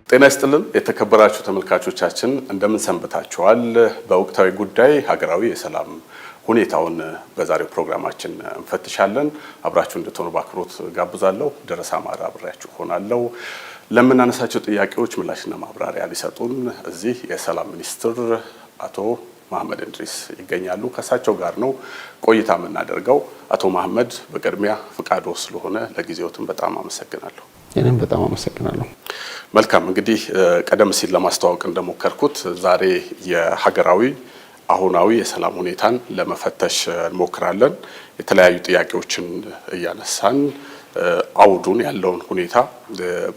ጤና ይስጥልን የተከበራችሁ ተመልካቾቻችን፣ እንደምን ሰንብታችኋል? በወቅታዊ ጉዳይ ሀገራዊ የሰላም ሁኔታውን በዛሬው ፕሮግራማችን እንፈትሻለን። አብራችሁ እንድትሆኑ በአክብሮት ጋብዛለሁ። ደረሰ አማረ አብሬያችሁ ሆናለሁ። ለምናነሳቸው ጥያቄዎች ምላሽና ማብራሪያ ሊሰጡን እዚህ የሰላም ሚኒስትር አቶ መሐመድ እንድሪስ ይገኛሉ። ከእሳቸው ጋር ነው ቆይታ የምናደርገው። አቶ መሐመድ፣ በቅድሚያ ፍቃዶ ስለሆነ ለጊዜዎትን በጣም አመሰግናለሁ። እኔም በጣም አመሰግናለሁ። መልካም፣ እንግዲህ ቀደም ሲል ለማስተዋወቅ እንደሞከርኩት ዛሬ የሀገራዊ አሁናዊ የሰላም ሁኔታን ለመፈተሽ እንሞክራለን። የተለያዩ ጥያቄዎችን እያነሳን አውዱን ያለውን ሁኔታ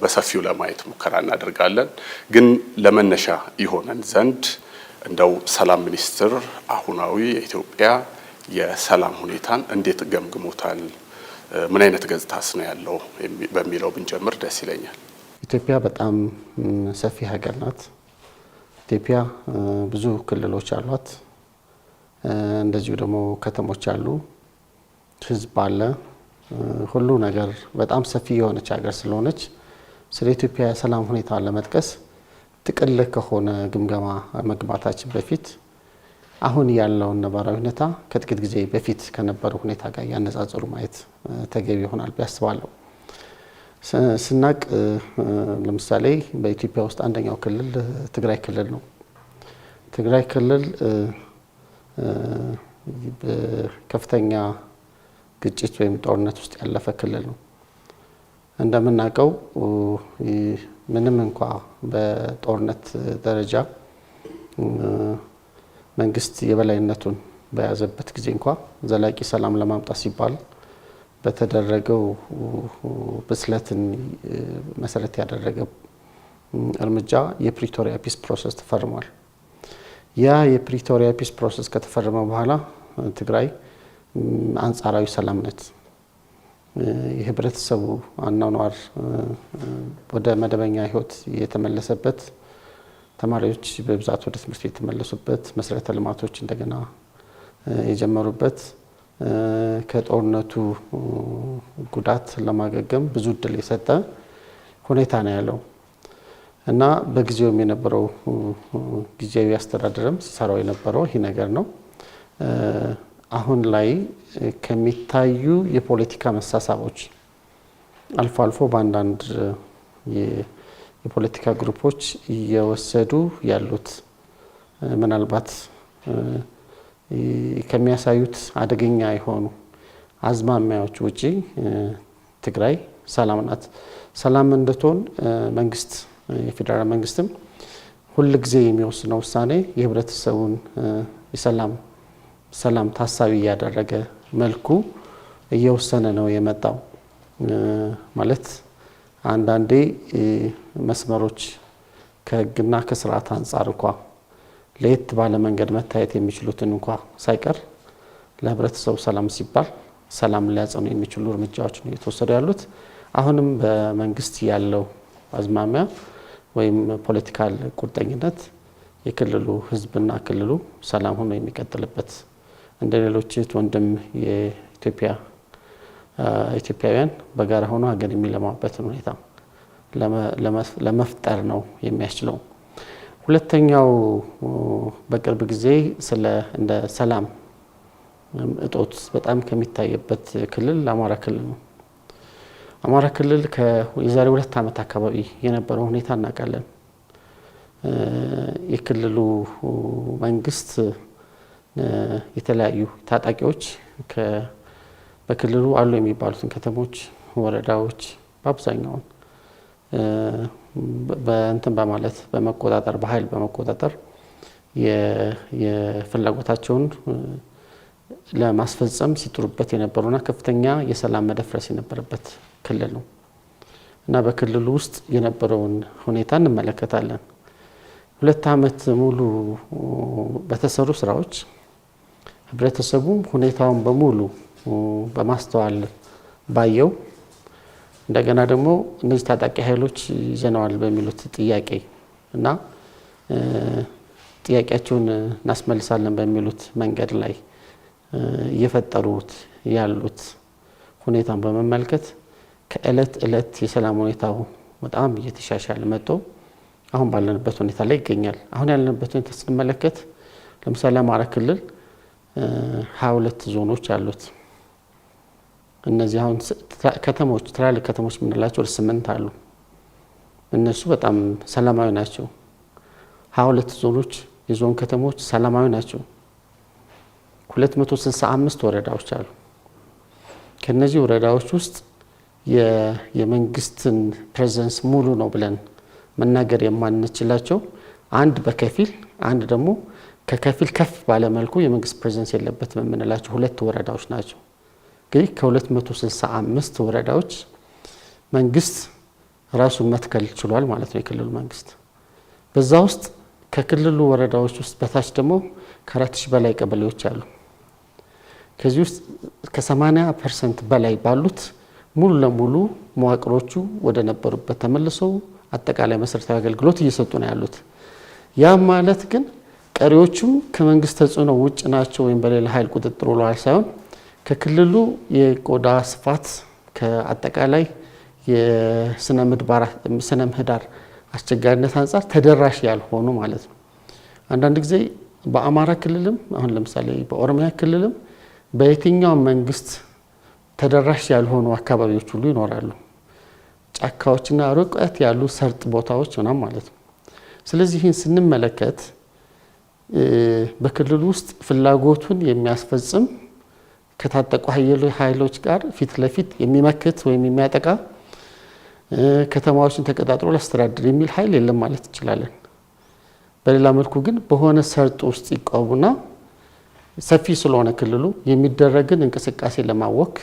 በሰፊው ለማየት ሙከራ እናደርጋለን። ግን ለመነሻ ይሆነን ዘንድ እንደው ሰላም ሚኒስትር አሁናዊ የኢትዮጵያ የሰላም ሁኔታን እንዴት ገምግሞታል? ምን አይነት ገጽታስ ነው ያለው በሚለው ብንጀምር ደስ ይለኛል። ኢትዮጵያ በጣም ሰፊ ሀገር ናት። ኢትዮጵያ ብዙ ክልሎች አሏት። እንደዚሁ ደግሞ ከተሞች አሉ፣ ህዝብ አለ። ሁሉ ነገር በጣም ሰፊ የሆነች ሀገር ስለሆነች ስለ ኢትዮጵያ የሰላም ሁኔታ ለመጥቀስ ጥቅል ከሆነ ግምገማ መግባታችን በፊት አሁን ያለውን ነባራዊ ሁኔታ ከጥቂት ጊዜ በፊት ከነበረው ሁኔታ ጋር እያነጻጸሩ ማየት ተገቢ ይሆናል ብዬ አስባለሁ። ስናቅ ለምሳሌ በኢትዮጵያ ውስጥ አንደኛው ክልል ትግራይ ክልል ነው። ትግራይ ክልል ከፍተኛ ግጭት ወይም ጦርነት ውስጥ ያለፈ ክልል ነው። እንደምናውቀው ምንም እንኳ በጦርነት ደረጃ መንግስት የበላይነቱን በያዘበት ጊዜ እንኳ ዘላቂ ሰላም ለማምጣት ሲባል በተደረገው ብስለትን መሰረት ያደረገ እርምጃ የፕሪቶሪያ peace process ተፈርሟል። ያ የፕሪቶሪያ peace process ከተፈረመ በኋላ ትግራይ አንጻራዊ ሰላም ናት። የህብረተሰቡ አኗኗር ወደ መደበኛ ህይወት የተመለሰበት፣ ተማሪዎች በብዛት ወደ ትምህርት ቤት የተመለሱበት፣ መሰረተ ልማቶች እንደገና የጀመሩበት፣ ከጦርነቱ ጉዳት ለማገገም ብዙ እድል የሰጠ ሁኔታ ነው ያለው እና በጊዜውም የነበረው ጊዜያዊ አስተዳደርም ሲሰራው የነበረው ይህ ነገር ነው። አሁን ላይ ከሚታዩ የፖለቲካ መሳሳቦች አልፎ አልፎ በአንዳንድ የፖለቲካ group ኦች እየወሰዱ ያሉት ምናልባት ከሚያሳዩት አደገኛ የሆኑ አዝማሚያዎች ውጪ ትግራይ ሰላም ናት። ሰላም እንድትሆን መንግስት፣ የፌዴራል መንግስትም ሁል ጊዜ የሚወስነው ውሳኔ የህብረተሰቡን የሰላም ሰላም ታሳቢ እያደረገ መልኩ እየወሰነ ነው የመጣው። ማለት አንዳንዴ መስመሮች ከህግና ከስርዓት አንጻር እንኳ ለየት ባለ መንገድ መታየት የሚችሉትን እንኳ ሳይቀር ለህብረተሰቡ ሰላም ሲባል ሰላም ሊያጸኑ የሚችሉ እርምጃዎች ነው እየተወሰዱ ያሉት። አሁንም በመንግስት ያለው አዝማሚያ ወይም political ቁርጠኝነት የክልሉ ህዝብና ክልሉ ሰላም ሆኖ የሚቀጥልበት እንደ ሌሎች እህት ወንድም የኢትዮጵያ ኢትዮጵያውያን በጋራ ሆኖ ሀገር የሚለማበትን ሁኔታ ለመፍጠር ነው የሚያስችለው። ሁለተኛው በቅርብ ጊዜ ስለ እንደ ሰላም እጦት በጣም ከሚታይበት ክልል አማራ ክልል ነው። አማራ ክልል የዛሬ 2 ዓመት አካባቢ የነበረው ሁኔታ እናውቃለን። የክልሉ መንግስት የተለያዩ ታጣቂዎች በክልሉ አሉ የሚባሉትን ከተሞች፣ ወረዳዎች በአብዛኛውን በእንትን በማለት በመቆጣጠር፣ በኃይል በመቆጣጠር የፍላጎታቸውን ለማስፈጸም ሲጥሩበት የነበሩና ከፍተኛ የሰላም መደፍረስ የነበረበት ክልል ነው እና በክልሉ ውስጥ የነበረውን ሁኔታ እንመለከታለን። 2 ዓመት ሙሉ በተሰሩ ስራዎች ህብረተሰቡ ሁኔታውን በሙሉ በማስተዋል ባየው፣ እንደገና ደግሞ እነዚህ ታጣቂ ኃይሎች ይዘነዋል በሚሉት ጥያቄ እና ጥያቄያቸውን እናስመልሳለን በሚሉት መንገድ ላይ እየፈጠሩት ያሉት ሁኔታን በመመልከት ከእለት እለት የሰላም ሁኔታው በጣም እየተሻሻለ መጥቶ አሁን ባለንበት ሁኔታ ላይ ይገኛል። አሁን ያለንበት ሁኔታ ስንመለከት ለምሳሌ አማራ ክልል 22 ዞኖች አሉት። እነዚህ አሁን ከተሞች ትላልቅ ከተሞች የምንላቸው ወደ 8 አሉ። እነሱ በጣም ሰላማዊ ናቸው። 22 ዞኖች የዞን ከተሞች ሰላማዊ ናቸው። 265 ወረዳዎች አሉ። ከነዚህ ወረዳዎች ውስጥ የመንግስትን presence ሙሉ ነው ብለን መናገር የማንችላቸው አንድ በከፊል አንድ ደግሞ ከከፊል ከፍ ባለ መልኩ የመንግስት presence የለበትም የምንላቸው ሁለት ወረዳዎች ናቸው። እንግዲህ ከ265 ወረዳዎች መንግስት ራሱን መትከል ችሏል ማለት ነው የክልሉ መንግስት። በዛ ውስጥ ከክልሉ ወረዳዎች ውስጥ በታች ደግሞ ከ4000 በላይ ቀበሌዎች አሉ። ከዚህ ውስጥ ከ80% በላይ ባሉት ሙሉ ለሙሉ መዋቅሮቹ ወደ ነበሩበት ተመልሰው አጠቃላይ መሰረታዊ አገልግሎት እየሰጡ ነው ያሉት። ያ ማለት ግን ቀሪዎቹም ከመንግስት ተጽዕኖ ውጭ ናቸው ወይም በሌላ ኃይል ቁጥጥር ውለዋል ሳይሆን ከክልሉ የቆዳ ስፋት ከአጠቃላይ የስነ ምህዳር አስቸጋሪነት አንጻር ተደራሽ ያልሆኑ ማለት ነው። አንዳንድ ጊዜ በአማራ ክልልም አሁን ለምሳሌ በኦሮሚያ ክልልም በየትኛውም መንግስት ተደራሽ ያልሆኑ አካባቢዎች ሁሉ ይኖራሉ። ጫካዎችና ርቀት ያሉ ሰርጥ ቦታዎች ምናምን ማለት ነው። ስለዚህ ይህን ስንመለከት በክልሉ ውስጥ ፍላጎቱን የሚያስፈጽም ከታጠቁ ኃይሎች ጋር ፊት ለፊት የሚመክት ወይም የሚያጠቃ ከተማዎችን ተቀጣጥሮ ላስተዳድር የሚል ኃይል የለም ማለት እንችላለን። በሌላ መልኩ ግን በሆነ ሰርጥ ውስጥ ይቆሙና ሰፊ ስለሆነ ክልሉ የሚደረግን እንቅስቃሴ ለማወክ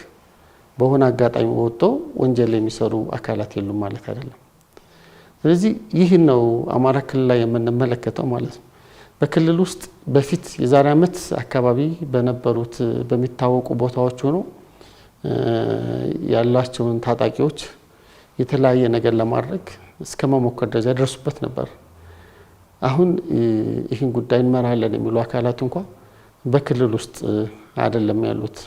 በሆነ አጋጣሚ ወጥቶ ወንጀል የሚሰሩ አካላት የሉም ማለት አይደለም። ስለዚህ ይህ ነው አማራ ክልል ላይ የምንመለከተው ማለት ነው። በክልል ውስጥ በፊት የዛሬ ዓመት አካባቢ በነበሩት በሚታወቁ ቦታዎች ሆኖ ያሏቸውን ታጣቂዎች የተለያየ ነገር ለማድረግ እስከ መሞከር ደረጃ ደርሱበት ነበር። አሁን ይህን ጉዳይ እንመራለን የሚሉ አካላት እንኳ በክልል ውስጥ አይደለም ያሉት።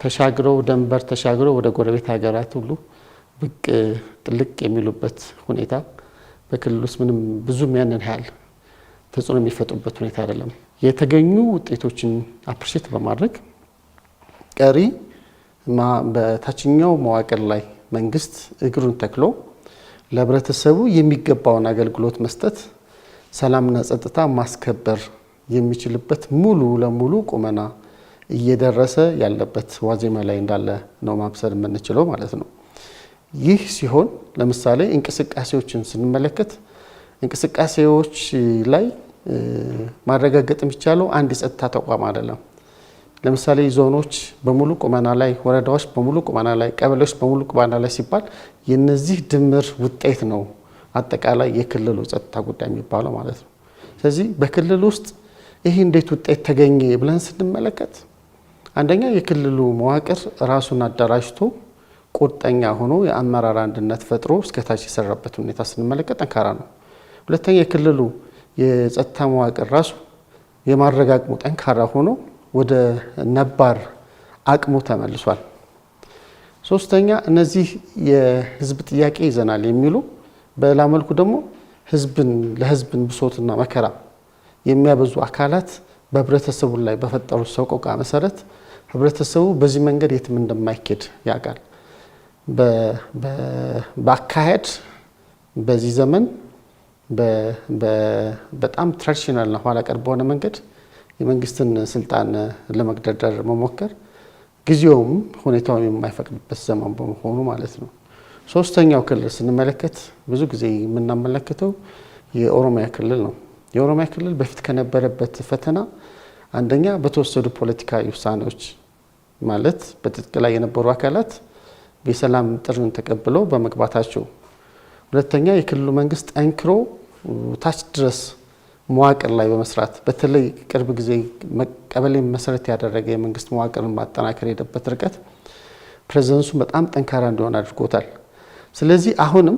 ተሻግረው ደንበር ተሻግረው ወደ ጎረቤት ሀገራት ሁሉ ብቅ ጥልቅ የሚሉበት ሁኔታ በክልል ውስጥ ምንም ብዙም ያንን ያህል ተጽዕኖ የሚፈጥሩበት ሁኔታ አይደለም። የተገኙ ውጤቶችን appreciate በማድረግ ቀሪ በታችኛው መዋቅር ላይ መንግስት እግሩን ተክሎ ለህብረተሰቡ የሚገባውን አገልግሎት መስጠት፣ ሰላምና ጸጥታ ማስከበር የሚችልበት ሙሉ ለሙሉ ቁመና እየደረሰ ያለበት ዋዜማ ላይ እንዳለ ነው ማብሰር የምንችለው ማለት ነው። ይህ ሲሆን ለምሳሌ እንቅስቃሴዎችን ስንመለከት እንቅስቃሴዎች ላይ ማረጋገጥ የሚቻለው አንድ የጸጥታ ተቋም አይደለም። ለምሳሌ ዞኖች በሙሉ ቁመና ላይ፣ ወረዳዎች በሙሉ ቁመና ላይ፣ ቀበሌዎች በሙሉ ቁመና ላይ ሲባል የነዚህ ድምር ውጤት ነው አጠቃላይ የክልሉ ጸጥታ ጉዳይ የሚባለው ማለት ነው። ስለዚህ በክልል ውስጥ ይህ እንዴት ውጤት ተገኘ ብለን ስንመለከት አንደኛ የክልሉ መዋቅር ራሱን አደራጅቶ ቁርጠኛ ሆኖ የአመራር አንድነት ፈጥሮ እስከታች የሰራበት ሁኔታ ስንመለከት ጠንካራ ነው። ሁለተኛ የክልሉ የጸጥታ መዋቅር ራሱ የማድረግ አቅሙ ጠንካራ ሆኖ ወደ ነባር አቅሙ ተመልሷል። ሶስተኛ እነዚህ የህዝብ ጥያቄ ይዘናል የሚሉ በሌላ መልኩ ደግሞ ህዝብን ለህዝብን ብሶትና መከራ የሚያበዙ አካላት በህብረተሰቡ ላይ በፈጠሩት ሰቆቃ መሰረት ህብረተሰቡ በዚህ መንገድ የትም እንደማይኬድ ያውቃል። በአካሄድ በዚህ ዘመን በጣም traditional ና ኋላ ቀር በሆነ መንገድ የመንግስትን ስልጣን ለመግደርደር መሞከር ጊዜውም ሁኔታውም የማይፈቅድበት ዘመን በመሆኑ ማለት ነው። ሶስተኛው ክልል ስንመለከት ብዙ ጊዜ የምናመለክተው የኦሮሚያ ክልል ነው። የኦሮሚያ ክልል በፊት ከነበረበት ፈተና አንደኛ በተወሰዱ ፖለቲካዊ ውሳኔዎች ማለት በትጥቅ ላይ የነበሩ አካላት የሰላም ጥሪውን ተቀብለው በመግባታቸው፣ ሁለተኛ የክልሉ መንግስት ጠንክሮ ታች ድረስ መዋቅር ላይ በመስራት በተለይ ቅርብ ጊዜ ቀበሌ መሰረት ያደረገ የመንግስት መዋቅርን ማጠናከር የሄደበት ርቀት presence ኡ በጣም ጠንካራ እንዲሆን አድርጎታል። ስለዚህ አሁንም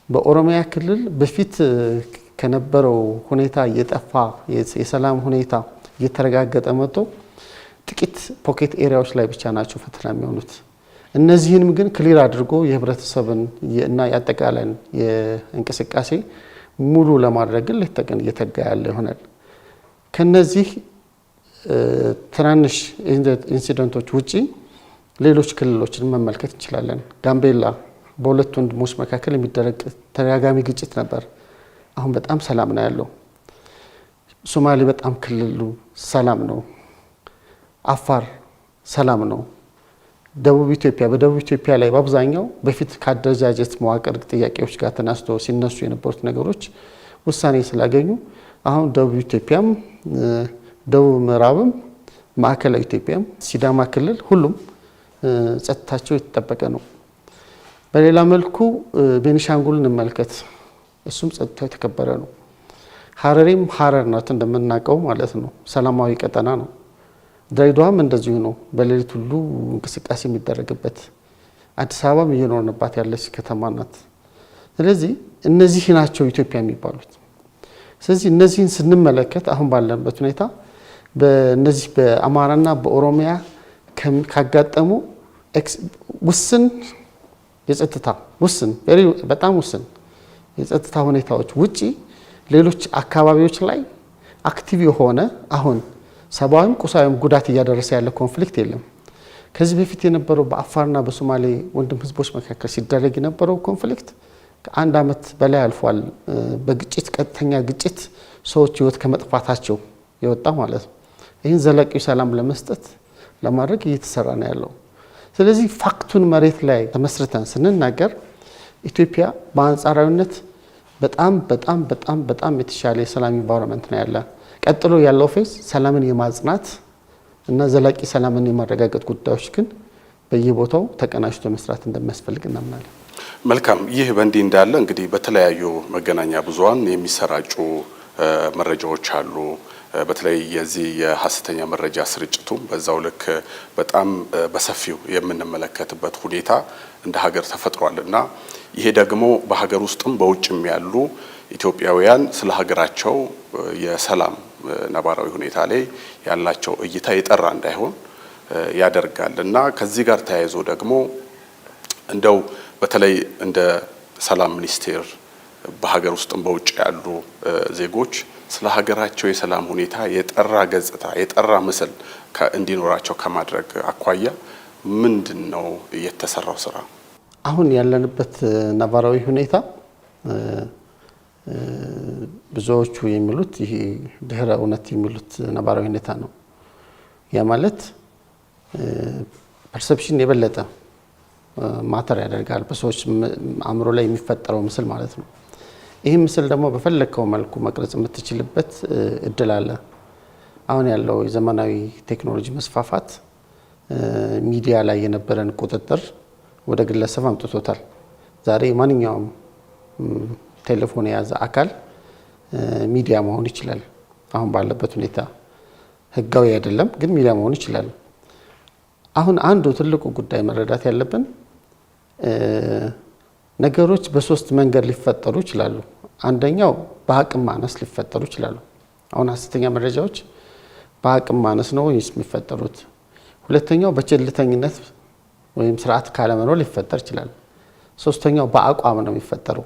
በኦሮሚያ ክልል በፊት ከነበረው ሁኔታ እየጠፋ የሰላም ሁኔታ እየተረጋገጠ መጥቶ ጥቂት pocket area ዎች ላይ ብቻ ናቸው ፈተና የሚሆኑት። እነዚህንም ግን clear አድርጎ የህብረተሰብን እና የአጠቃላይን የእንቅስቃሴ ሙሉ ለማድረግ ግን ሌት ተቀን እየተጋ ያለ ይሆናል። ከነዚህ ትናንሽ incident ኦች ውጪ ሌሎች ክልሎችን መመልከት እንችላለን። ጋምቤላ በሁለት ወንድሞች መካከል የሚደረግ ተደጋጋሚ ግጭት ነበር። አሁን በጣም ሰላም ነው ያለው። ሶማሌ በጣም ክልሉ ሰላም ነው። አፋር ሰላም ነው። ደቡብ ኢትዮጵያ፣ በደቡብ ኢትዮጵያ ላይ በአብዛኛው በፊት ከአደረጃጀት መዋቅር ጥያቄዎች ጋር ተነስቶ ሲነሱ የነበሩት ነገሮች ውሳኔ ስላገኙ አሁን ደቡብ ኢትዮጵያም፣ ደቡብ ምዕራብም፣ ማዕከላዊ ኢትዮጵያም፣ ሲዳማ ክልል ሁሉም ጸጥታቸው የተጠበቀ ነው። በሌላ መልኩ ቤኒሻንጉል እንመልከት። እሱም ጸጥታው የተከበረ ነው። ሀረሪም ሀረር ናት እንደምናውቀው ማለት ነው። ሰላማዊ ቀጠና ነው። ድሬዳዋም እንደዚሁ ነው። በሌሊት ሁሉ እንቅስቃሴ የሚደረግበት፣ አዲስ አበባም እየኖርንባት ያለች ከተማ ናት። ስለዚህ እነዚህ ናቸው ኢትዮጵያ የሚባሉት። ስለዚህ እነዚህን ስንመለከት አሁን ባለንበት ሁኔታ በእነዚህ በአማራና በኦሮሚያ ካጋጠሙ ውስን የጸጥታ ውስን፣ በጣም ውስን የጸጥታ ሁኔታዎች ውጪ ሌሎች አካባቢዎች ላይ active የሆነ አሁን ሰብአዊም ቁሳዊም ጉዳት እያደረሰ ያለ conflict የለም። ከዚህ በፊት የነበረው በአፋርና በሶማሌ ወንድም ህዝቦች መካከል ሲደረግ የነበረው conflict ከአንድ ዓመት በላይ አልፏል። በግጭት፣ ቀጥተኛ ግጭት ሰዎች ህይወት ከመጥፋታቸው የወጣ ማለት ነው። ይህን ዘላቂ ሰላም ለመስጠት ለማድረግ እየተሰራ ነው ያለው። ስለዚህ fact ኡን መሬት ላይ ተመስርተን ስንናገር ኢትዮጵያ በአንጻራዊነት በጣም በጣም በጣም በጣም የተሻለ የሰላም environment ነው ያለ። ቀጥሎ ያለው phase ሰላምን የማጽናት እና ዘላቂ ሰላምን የማረጋገጥ ጉዳዮች ግን በየቦታው ተቀናጅቶ መስራት እንደሚያስፈልግ እናምናለን። መልካም። ይህ በእንዲህ እንዳለ እንግዲህ በተለያዩ መገናኛ ብዙኃን የሚሰራጩ መረጃዎች አሉ። በተለይ የዚህ የሀሰተኛ መረጃ ስርጭቱም በዛው ልክ በጣም በሰፊው የምንመለከትበት ሁኔታ እንደ ሀገር ተፈጥሯል እና ይሄ ደግሞ በሀገር ውስጥም በውጭም ያሉ ኢትዮጵያውያን ስለ ሀገራቸው የሰላም ነባራዊ ሁኔታ ላይ ያላቸው እይታ የጠራ እንዳይሆን ያደርጋል እና ከዚህ ጋር ተያይዞ ደግሞ እንደው በተለይ እንደ ሰላም ሚኒስቴር በሀገር ውስጥም በውጭ ያሉ ዜጎች ስለ ሀገራቸው የሰላም ሁኔታ የጠራ ገጽታ፣ የጠራ ምስል እንዲኖራቸው ከማድረግ አኳያ ምንድን ነው የተሰራው ስራ? አሁን ያለንበት ነባራዊ ሁኔታ ብዙዎቹ የሚሉት ይሄ ድህረ እውነት የሚሉት ነባራዊ ሁኔታ ነው። ያ ማለት perception የበለጠ matter ያደርጋል፣ በሰዎች አእምሮ ላይ የሚፈጠረው ምስል ማለት ነው። ይህ ምስል ደግሞ በፈለግከው መልኩ መቅረጽ የምትችልበት እድል አለ። አሁን ያለው የዘመናዊ ቴክኖሎጂ መስፋፋት ሚዲያ ላይ የነበረን ቁጥጥር ወደ ግለሰብ አምጥቶታል። ዛሬ ማንኛውም ቴሌፎን የያዘ አካል ሚዲያ መሆን ይችላል። አሁን ባለበት ሁኔታ ህጋዊ አይደለም፣ ግን ሚዲያ መሆን ይችላል። አሁን አንዱ ትልቁ ጉዳይ መረዳት ያለብን ነገሮች በሶስት መንገድ ሊፈጠሩ ይችላሉ። አንደኛው በአቅም ማነስ ሊፈጠሩ ይችላሉ። አሁን ሀሰተኛ መረጃዎች በአቅም ማነስ ነው ወይስ የሚፈጠሩት? ሁለተኛው በቸልተኝነት ወይም ስርዓት ካለመኖር ሊፈጠር ይችላል። ሶስተኛው በአቋም ነው የሚፈጠረው።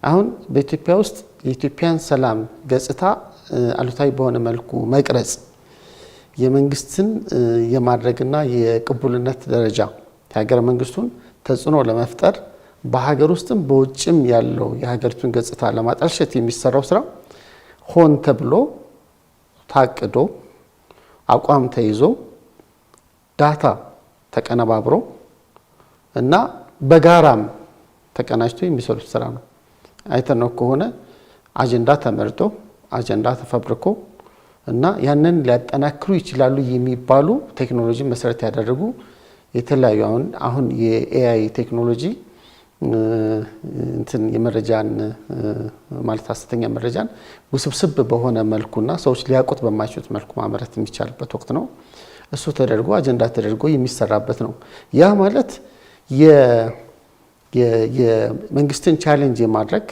አሁን በኢትዮጵያ ውስጥ የኢትዮጵያን ሰላም ገጽታ አሉታዊ በሆነ መልኩ መቅረጽ፣ የመንግስትን የማድረግና የቅቡልነት ደረጃ የሀገረ መንግስቱን ተጽዕኖ ለመፍጠር በሀገር ውስጥም በውጭም ያለው የሀገሪቱን ገጽታ ለማጠልሸት የሚሰራው ስራ ሆን ተብሎ ታቅዶ፣ አቋም ተይዞ፣ data ተቀነባብሮ እና በጋራም ተቀናጅቶ የሚሰሩት ስራ ነው። አይተነው ከሆነ አጀንዳ ተመርጦ፣ አጀንዳ ተፈብርኮ እና ያንን ሊያጠናክሩ ይችላሉ የሚባሉ ቴክኖሎጂ መሰረት ያደረጉ የተለያዩ አሁን የ AI ቴክኖሎጂ እንትን የመረጃን፣ ማለት ሀሰተኛ መረጃን ውስብስብ በሆነ መልኩና ሰዎች ሊያውቁት በማይችሉት መልኩ ማምረት የሚቻልበት ወቅት ነው። እሱ ተደርጎ አጀንዳ ተደርጎ የሚሰራበት ነው። ያ ማለት የመንግስትን challenge የማድረግ፣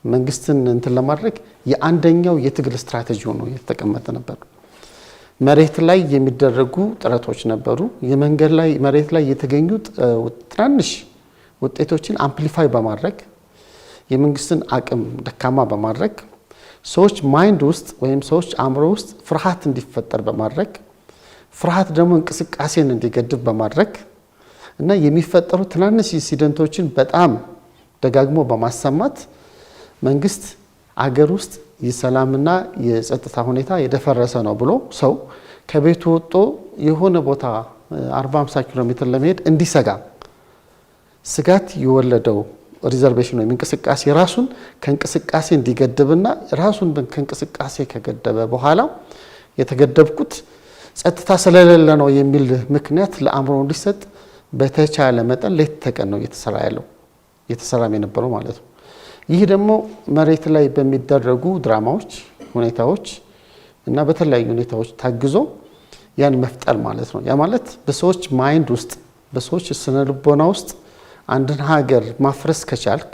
መንግስትን እንትን ለማድረግ የአንደኛው የትግል ስትራቴጂ ሆኖ የተቀመጠ ነበር። መሬት ላይ የሚደረጉ ጥረቶች ነበሩ። የመንገድ ላይ መሬት ላይ የተገኙ ትናንሽ ውጤቶችን amplify በማድረግ የመንግስትን አቅም ደካማ በማድረግ፣ ሰዎች mind ውስጥ ወይም ሰዎች አእምሮ ውስጥ ፍርሃት እንዲፈጠር በማድረግ፣ ፍርሃት ደግሞ እንቅስቃሴን እንዲገድብ በማድረግ እና የሚፈጠሩ ትናንሽ incident ኦችን በጣም ደጋግሞ በማሰማት መንግስት አገር ውስጥ የሰላምና የጸጥታ ሁኔታ የደፈረሰ ነው ብሎ ሰው ከቤቱ ወጥቶ የሆነ ቦታ 40 50 ኪሎ ሜትር ለመሄድ እንዲሰጋ፣ ስጋት የወለደው reservation ወይም እንቅስቃሴ ራሱን ከእንቅስቃሴ እንዲገድብና ራሱን ከእንቅስቃሴ ከገደበ በኋላ የተገደብኩት ጸጥታ ስለሌለ ነው የሚል ምክንያት ለአእምሮ እንዲሰጥ በተቻለ መጠን ሌት ተቀን ነው እየተሰራ ያለው፣ እየተሰራም የነበረው ማለት ነው። ይህ ደግሞ መሬት ላይ በሚደረጉ ድራማዎች፣ ሁኔታዎች እና በተለያዩ ሁኔታዎች ታግዞ ያን መፍጠር ማለት ነው። ያ ማለት በሰዎች mind ውስጥ፣ በሰዎች ስነ ልቦና ውስጥ አንድን ሀገር ማፍረስ ከቻልክ፣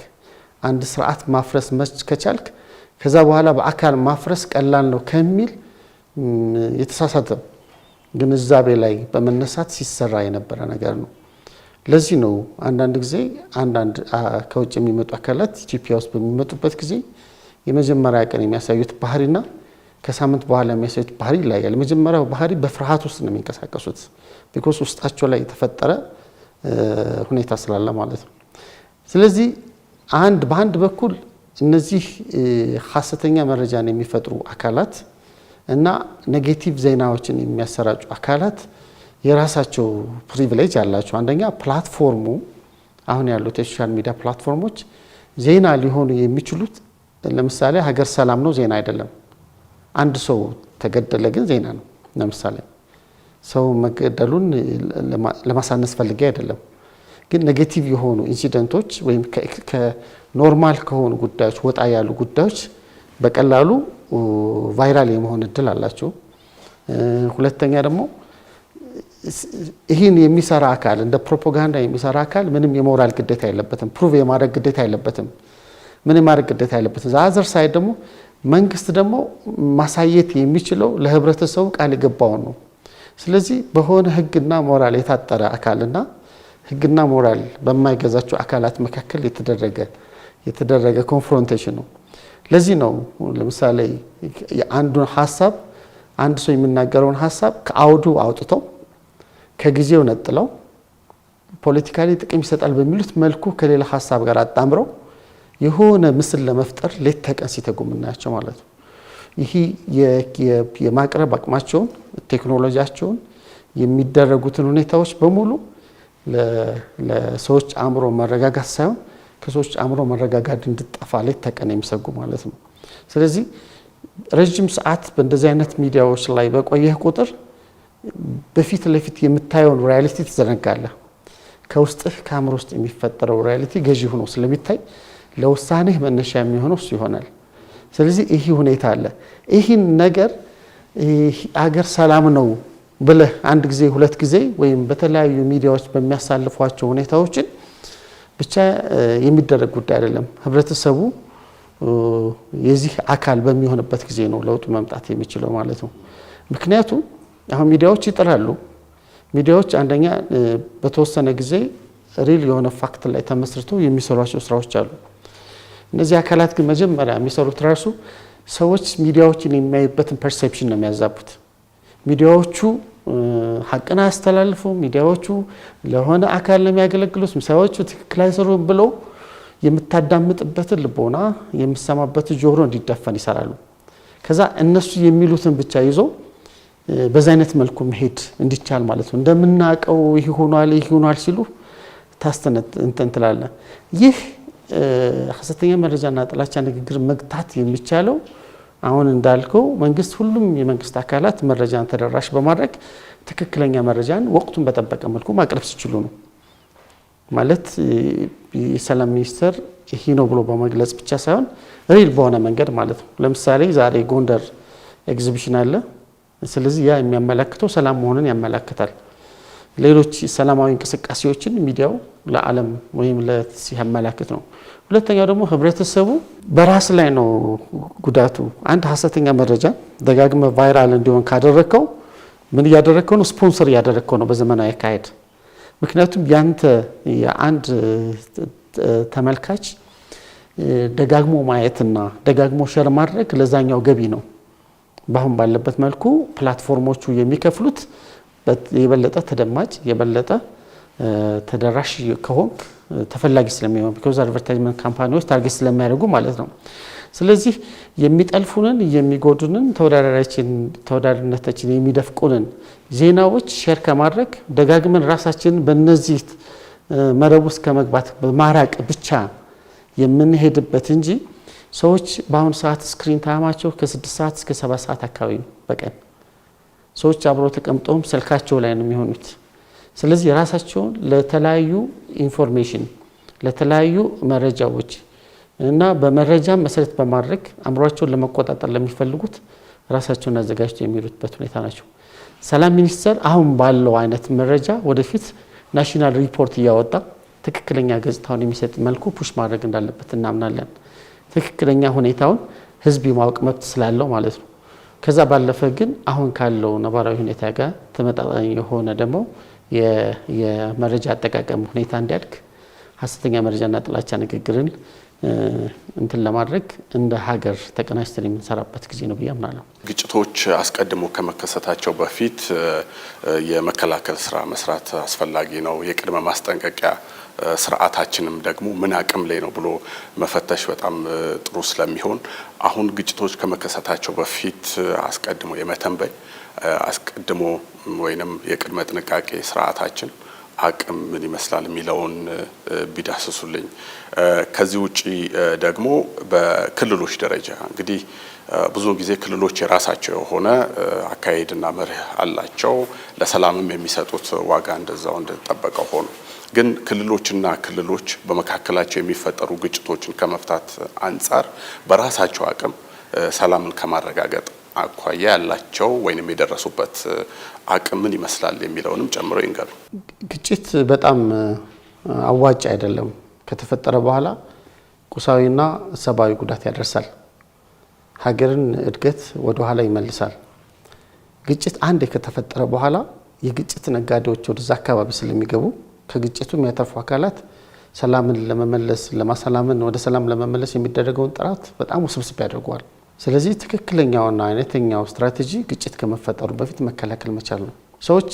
አንድ ስርዓት ማፍረስ ከቻልክ፣ ከዛ በኋላ በአካል ማፍረስ ቀላል ነው ከሚል የተሳሳተ ግንዛቤ ላይ በመነሳት ሲሰራ የነበረ ነገር ነው። ለዚህ ነው አንዳንድ ጊዜ አንዳንድ ከውጭ የሚመጡ አካላት ኢትዮጵያ ውስጥ በሚመጡበት ጊዜ የመጀመሪያ ቀን የሚያሳዩት ባህሪና ከሳምንት በኋላ የሚያሳዩት ባህሪ ይለያያል። የመጀመሪያው ባህሪ በፍርሃት ውስጥ ነው የሚንቀሳቀሱት፣ because ውስጣቸው ላይ የተፈጠረ ሁኔታ ስላለ ማለት ነው። ስለዚህ በአንድ በኩል እነዚህ ሀሰተኛ መረጃን የሚፈጥሩ አካላት እና negative ዜናዎችን የሚያሰራጩ አካላት የራሳቸው privilege አላቸው። አንደኛ platform ኡ፣ አሁን ያሉት የ social media platform ኦች ዜና ሊሆኑ የሚችሉት፣ ለምሳሌ ሀገር ሰላም ነው ዜና አይደለም። አንድ ሰው ተገደለ ግን ዜና ነው። ለምሳሌ ሰው መገደሉን ለማሳነስ ፈልጌ አይደለም፣ ግን negative የሆኑ incident ኦች ወይም ከ normal ከሆኑ ጉዳዮች ወጣ ያሉ ጉዳዮች በቀላሉ viral የመሆን እድል አላቸው። ሁለተኛ ደግሞ ይህን የሚሰራ አካል፣ እንደ ፕሮፓጋንዳ የሚሰራ አካል ምንም የሞራል ግዴታ የለበትም። Prove የማድረግ ግዴታ የለበትም። ምን የማድረግ ግዴታ የለበትም። The other side ደግሞ መንግስት ደግሞ ማሳየት የሚችለው ለህብረተሰቡ ቃል የገባውን ነው። ስለዚህ በሆነ ህግና ሞራል የታጠረ አካልና ህግና ሞራል በማይገዛቸው አካላት መካከል የተደረገ confrontation ነው። ለዚህ ነው ለምሳሌ የአንዱን ሀሳብ፣ አንድ ሰው የሚናገረውን ሀሳብ ከአውዱ አውጥተው፣ ከጊዜው ነጥለው፣ politically ጥቅም ይሰጣል በሚሉት መልኩ ከሌላ ሀሳብ ጋር አጣምረው የሆነ ምስል ለመፍጠር ሌት ተቀን ሲተጉ የምናያቸው ማለት ነው። ይህ የማቅረብ አቅማቸውን፣ ቴክኖሎጂያቸውን፣ የሚደረጉትን ሁኔታዎች በሙሉ ለሰዎች አእምሮ መረጋጋት ሳይሆን ከሰዎች አእምሮ መረጋጋት እንድጠፋ ሌት ተቀን የሚሰጉ ማለት ነው። ስለዚህ ረጅም ሰዓት በእንደዚህ አይነት ሚዲያዎች ላይ በቆየህ ቁጥር በፊት ለፊት የምታየውን reality ትዘነጋለህ። ከውስጥህ ከአእምሮ ውስጥ የሚፈጠረው reality ገዢ ሆኖ ስለሚታይ ለውሳኔህ መነሻ የሚሆነው እሱ ይሆናል። ስለዚህ ይህ ሁኔታ አለ። ይህን ነገር አገር ሰላም ነው ብለህ አንድ ጊዜ፣ ሁለት ጊዜ ወይም በተለያዩ ሚዲያዎች በሚያሳልፏቸው ሁኔታዎችን ብቻ የሚደረግ ጉዳይ አይደለም። ህብረተሰቡ የዚህ አካል በሚሆንበት ጊዜ ነው ለውጡ መምጣት የሚችለው ማለት ነው። ምክንያቱም አሁን ሚዲያዎች ይጥላሉ። ሚዲያዎች አንደኛ በተወሰነ ጊዜ real የሆነ fact ላይ ተመስርተው የሚሰሯቸው ስራዎች አሉ። እነዚህ አካላት ግን መጀመሪያ የሚሰሩት ራሱ ሰዎች ሚዲያዎችን የሚያዩበትን perception ነው የሚያዛቡት። ሚዲያዎቹ ሀቅን አያስተላልፉም፣ ሚዲያዎቹ ለሆነ አካል ነው የሚያገለግሉት፣ ሰዎቹ ትክክል አይሰሩም ብለው የምታዳምጥበትን ልቦና፣ የምሰማበትን ጆሮ እንዲደፈን ይሰራሉ። ከዛ እነሱ የሚሉትን ብቻ ይዞ በዛ አይነት መልኩ መሄድ እንዲቻል ማለት ነው። እንደምናውቀው ይህ ሆኗል፣ ይህ ሆኗል ሲሉ ታስተነት እንትን ትላለህ። ይህ ሀሰተኛ መረጃና ጥላቻ ንግግር መግታት የሚቻለው አሁን እንዳልከው መንግስት፣ ሁሉም የመንግስት አካላት መረጃን ተደራሽ በማድረግ ትክክለኛ መረጃን ወቅቱን በጠበቀ መልኩ ማቅረብ ሲችሉ ነው። ማለት የሰላም ሚኒስቴር ይሄ ነው ብሎ በመግለጽ ብቻ ሳይሆን real በሆነ መንገድ ማለት ነው። ለምሳሌ ዛሬ ጎንደር ኤግዚቢሽን አለ። ስለዚህ ያ የሚያመላክተው ሰላም መሆኑን ያመላክታል። ሌሎች ሰላማዊ እንቅስቃሴዎችን ሚዲያው ለዓለም ወይም ሲያመላክት ነው። ሁለተኛው ደግሞ ህብረተሰቡ በራስ ላይ ነው ጉዳቱ። አንድ ሀሰተኛ መረጃ ደጋግመህ viral እንዲሆን ካደረግከው ምን እያደረግከው ነው? ስፖንሰር እያደረግከው ነው በዘመናዊ አካሄድ። ምክንያቱም ያንተ የአንድ ተመልካች ደጋግሞ ማየትና ደጋግሞ share ማድረግ ለዛኛው ገቢ ነው። በአሁን ባለበት መልኩ platform ኦቹ የሚከፍሉት የበለጠ ተደማጭ፣ የበለጠ ተደራሽ ከሆንክ ተፈላጊ ስለሚሆን፣ because advertisement company ዎች target ስለሚያደርጉ ማለት ነው። ስለዚህ የሚጠልፉንን፣ የሚጎዱንን፣ ተወዳዳሪነታችን የሚደፍቁንን ዜናዎች share ከማድረግ ደጋግመን ራሳችንን በእነዚህ መረብ ውስጥ ከመግባት በማራቅ ብቻ የምንሄድበት እንጂ ሰዎች በአሁኑ ሰዓት screen time ኣቸው ከ6 ሰዓት እስከ 7 ሰዓት አካባቢ ነው በቀን። ሰዎች አብረው ተቀምጠውም ስልካቸው ላይ ነው የሚሆኑት። ስለዚህ ራሳቸውን ለተለያዩ information፣ ለተለያዩ መረጃዎች እና በመረጃ መሰረት በማድረግ አእምሯቸውን ለመቆጣጠር ለሚፈልጉት ራሳቸውን አዘጋጅተው የሚሄዱበት ሁኔታ ናቸው። ሰላም ሚኒስቴር አሁን ባለው አይነት መረጃ ወደፊት national report እያወጣ ትክክለኛ ገጽታውን የሚሰጥ መልኩ push ማድረግ እንዳለበት እናምናለን። ትክክለኛ ሁኔታውን ህዝብ የማወቅ መብት ስላለው ማለት ነው። ከዛ ባለፈ ግን አሁን ካለው ነባራዊ ሁኔታ ጋር ተመጣጣኝ የሆነ ደግሞ የመረጃ አጠቃቀም ሁኔታ እንዲያድግ፣ ሀሰተኛ መረጃና ጥላቻ ንግግርን እንትን ለማድረግ እንደ ሀገር ተቀናጅተን የምንሰራበት ጊዜ ነው ብዬ አምናለሁ። ግጭቶች አስቀድሞ ከመከሰታቸው በፊት የመከላከል ስራ መስራት አስፈላጊ ነው። የቅድመ ማስጠንቀቂያ ስርዓታችንም ደግሞ ምን አቅም ላይ ነው ብሎ መፈተሽ በጣም ጥሩ ስለሚሆን፣ አሁን ግጭቶች ከመከሰታቸው በፊት አስቀድሞ የመተንበይ፣ አስቀድሞ ወይንም የቅድመ ጥንቃቄ ስርዓታችን አቅም ምን ይመስላል የሚለውን ቢዳስሱልኝ። ከዚህ ውጪ ደግሞ በክልሎች ደረጃ እንግዲህ ብዙውን ጊዜ ክልሎች የራሳቸው የሆነ አካሄድና መርህ አላቸው። ለሰላምም የሚሰጡት ዋጋ እንደዛው እንደተጠበቀው ሆኖ ግን ክልሎችና ክልሎች በመካከላቸው የሚፈጠሩ ግጭቶችን ከመፍታት አንጻር በራሳቸው አቅም ሰላምን ከማረጋገጥ አኳያ ያላቸው ወይንም የደረሱበት አቅም ምን ይመስላል የሚለውንም ጨምሮ ይንገሩ። ግጭት በጣም አዋጭ አይደለም። ከተፈጠረ በኋላ ቁሳዊና ሰብአዊ ጉዳት ያደርሳል። ሀገርን እድገት ወደ ኋላ ይመልሳል። ግጭት አንዴ ከተፈጠረ በኋላ የግጭት ነጋዴዎች ወደዛ አካባቢ ስለሚገቡ ከግጭቱ የሚያተርፉ አካላት ሰላምን ለመመለስ፣ ለማሰላምን ወደ ሰላም ለመመለስ የሚደረገውን ጥረት በጣም ውስብስብ ያደርገዋል። ስለዚህ ትክክለኛውና አይነተኛው ስትራቴጂ ግጭት ከመፈጠሩ በፊት መከላከል መቻል ነው። ሰዎች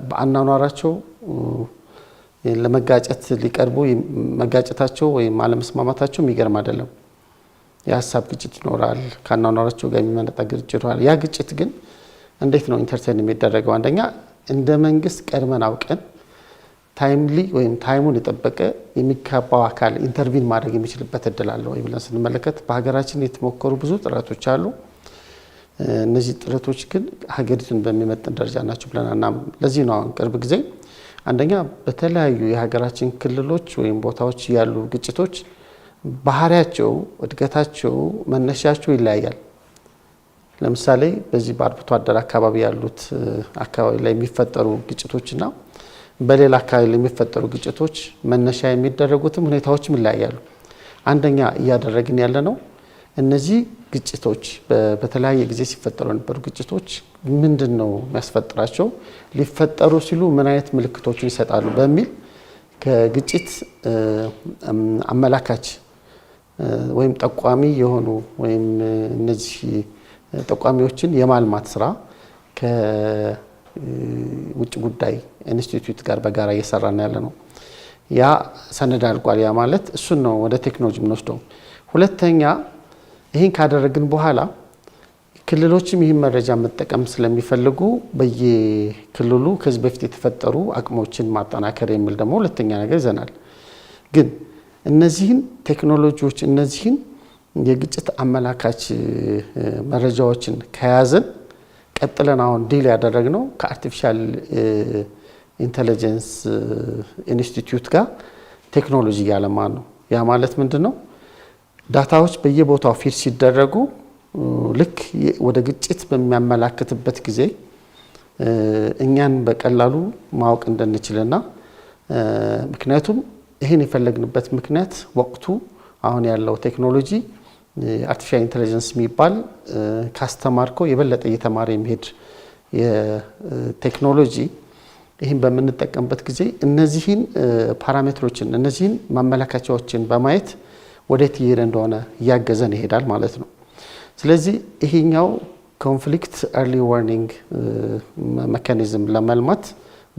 በአኗኗራቸው ለመጋጨት ሊቀርቡ መጋጨታቸው ወይም አለመስማማታቸው የሚገርም አይደለም። የሀሳብ ግጭት ይኖራል፣ ከአኗኗራቸው ጋር የሚመጣ ግጭት ይኖራል። ያ ግጭት ግን እንዴት ነው entertain የሚደረገው? አንደኛ እንደ መንግስት ቀድመን አውቀን timely ወይም time ኡን የጠበቀ የሚገባው አካል intervene ማድረግ የሚችልበት እድል አለ ወይ ብለን ስንመለከት በሀገራችን የተሞከሩ ብዙ ጥረቶች አሉ። እነዚህ ጥረቶች ግን ሀገሪቱን በሚመጥን ደረጃ ናቸው ብለን አናምንም። ለዚህ ነው አሁን ቅርብ ጊዜ አንደኛ በተለያዩ የሀገራችን ክልሎች ወይም ቦታዎች ያሉ ግጭቶች ባህሪያቸው፣ እድገታቸው፣ መነሻቸው ይለያያል። ለምሳሌ በዚህ በአርብቶ አደር አካባቢ ያሉት አካባቢ ላይ የሚፈጠሩ ግጭቶችና በሌላ አካባቢ ላይ የሚፈጠሩ ግጭቶች መነሻ የሚደረጉትም ሁኔታዎችም ይለያያሉ። አንደኛ እያደረግን ያለ ነው፣ እነዚህ ግጭቶች በተለያየ ጊዜ ሲፈጠሩ የነበሩ ግጭቶች ምንድን ነው የሚያስፈጥራቸው፣ ሊፈጠሩ ሲሉ ምን አይነት ምልክቶችን ይሰጣሉ በሚል ከግጭት አመላካች ወይም ጠቋሚ የሆኑ ወይም እነዚህ ጠቋሚዎችን የማልማት ስራ ከውጭ ጉዳይ ኢንስቲትዩት ጋር በጋራ እየሰራን ያለ ነው። ያ ሰነድ አልቋል። ያ ማለት እሱን ነው ወደ ቴክኖሎጂ የምንወስደው። ሁለተኛ ይህን ካደረግን በኋላ ክልሎችም ይህን መረጃ መጠቀም ስለሚፈልጉ በየክልሉ ከዚህ በፊት የተፈጠሩ አቅሞችን ማጠናከር የሚል ደግሞ ሁለተኛ ነገር ይዘናል። ግን እነዚህን ቴክኖሎጂዎች፣ እነዚህን የግጭት አመላካች መረጃዎችን ከያዝን ቀጥለን አሁን deal ያደረግነው ከ artificial intelligence institute ጋር ቴክኖሎጂ እያለማን ነው። ያ ማለት ምንድን ነው? Data ዎች በየቦታው feed ሲደረጉ ልክ ወደ ግጭት በሚያመላክትበት ጊዜ እኛን በቀላሉ ማወቅ እንድንችልና፣ ምክንያቱም ይህን የፈለግንበት ምክንያት ወቅቱ አሁን ያለው ቴክኖሎጂ artificial intelligence የሚባል ካስተማርከው የበለጠ እየተማረ የሚሄድ የቴክኖሎጂ፣ ይህን በምንጠቀምበት ጊዜ እነዚህን parameter ኦችን፣ እነዚህን ማመላከቻዎችን በማየት ወዴት እየሄደ እንደሆነ እያገዘን ይሄዳል ማለት ነው። ስለዚህ ይሄኛው conflict early warning mechanism ለማልማት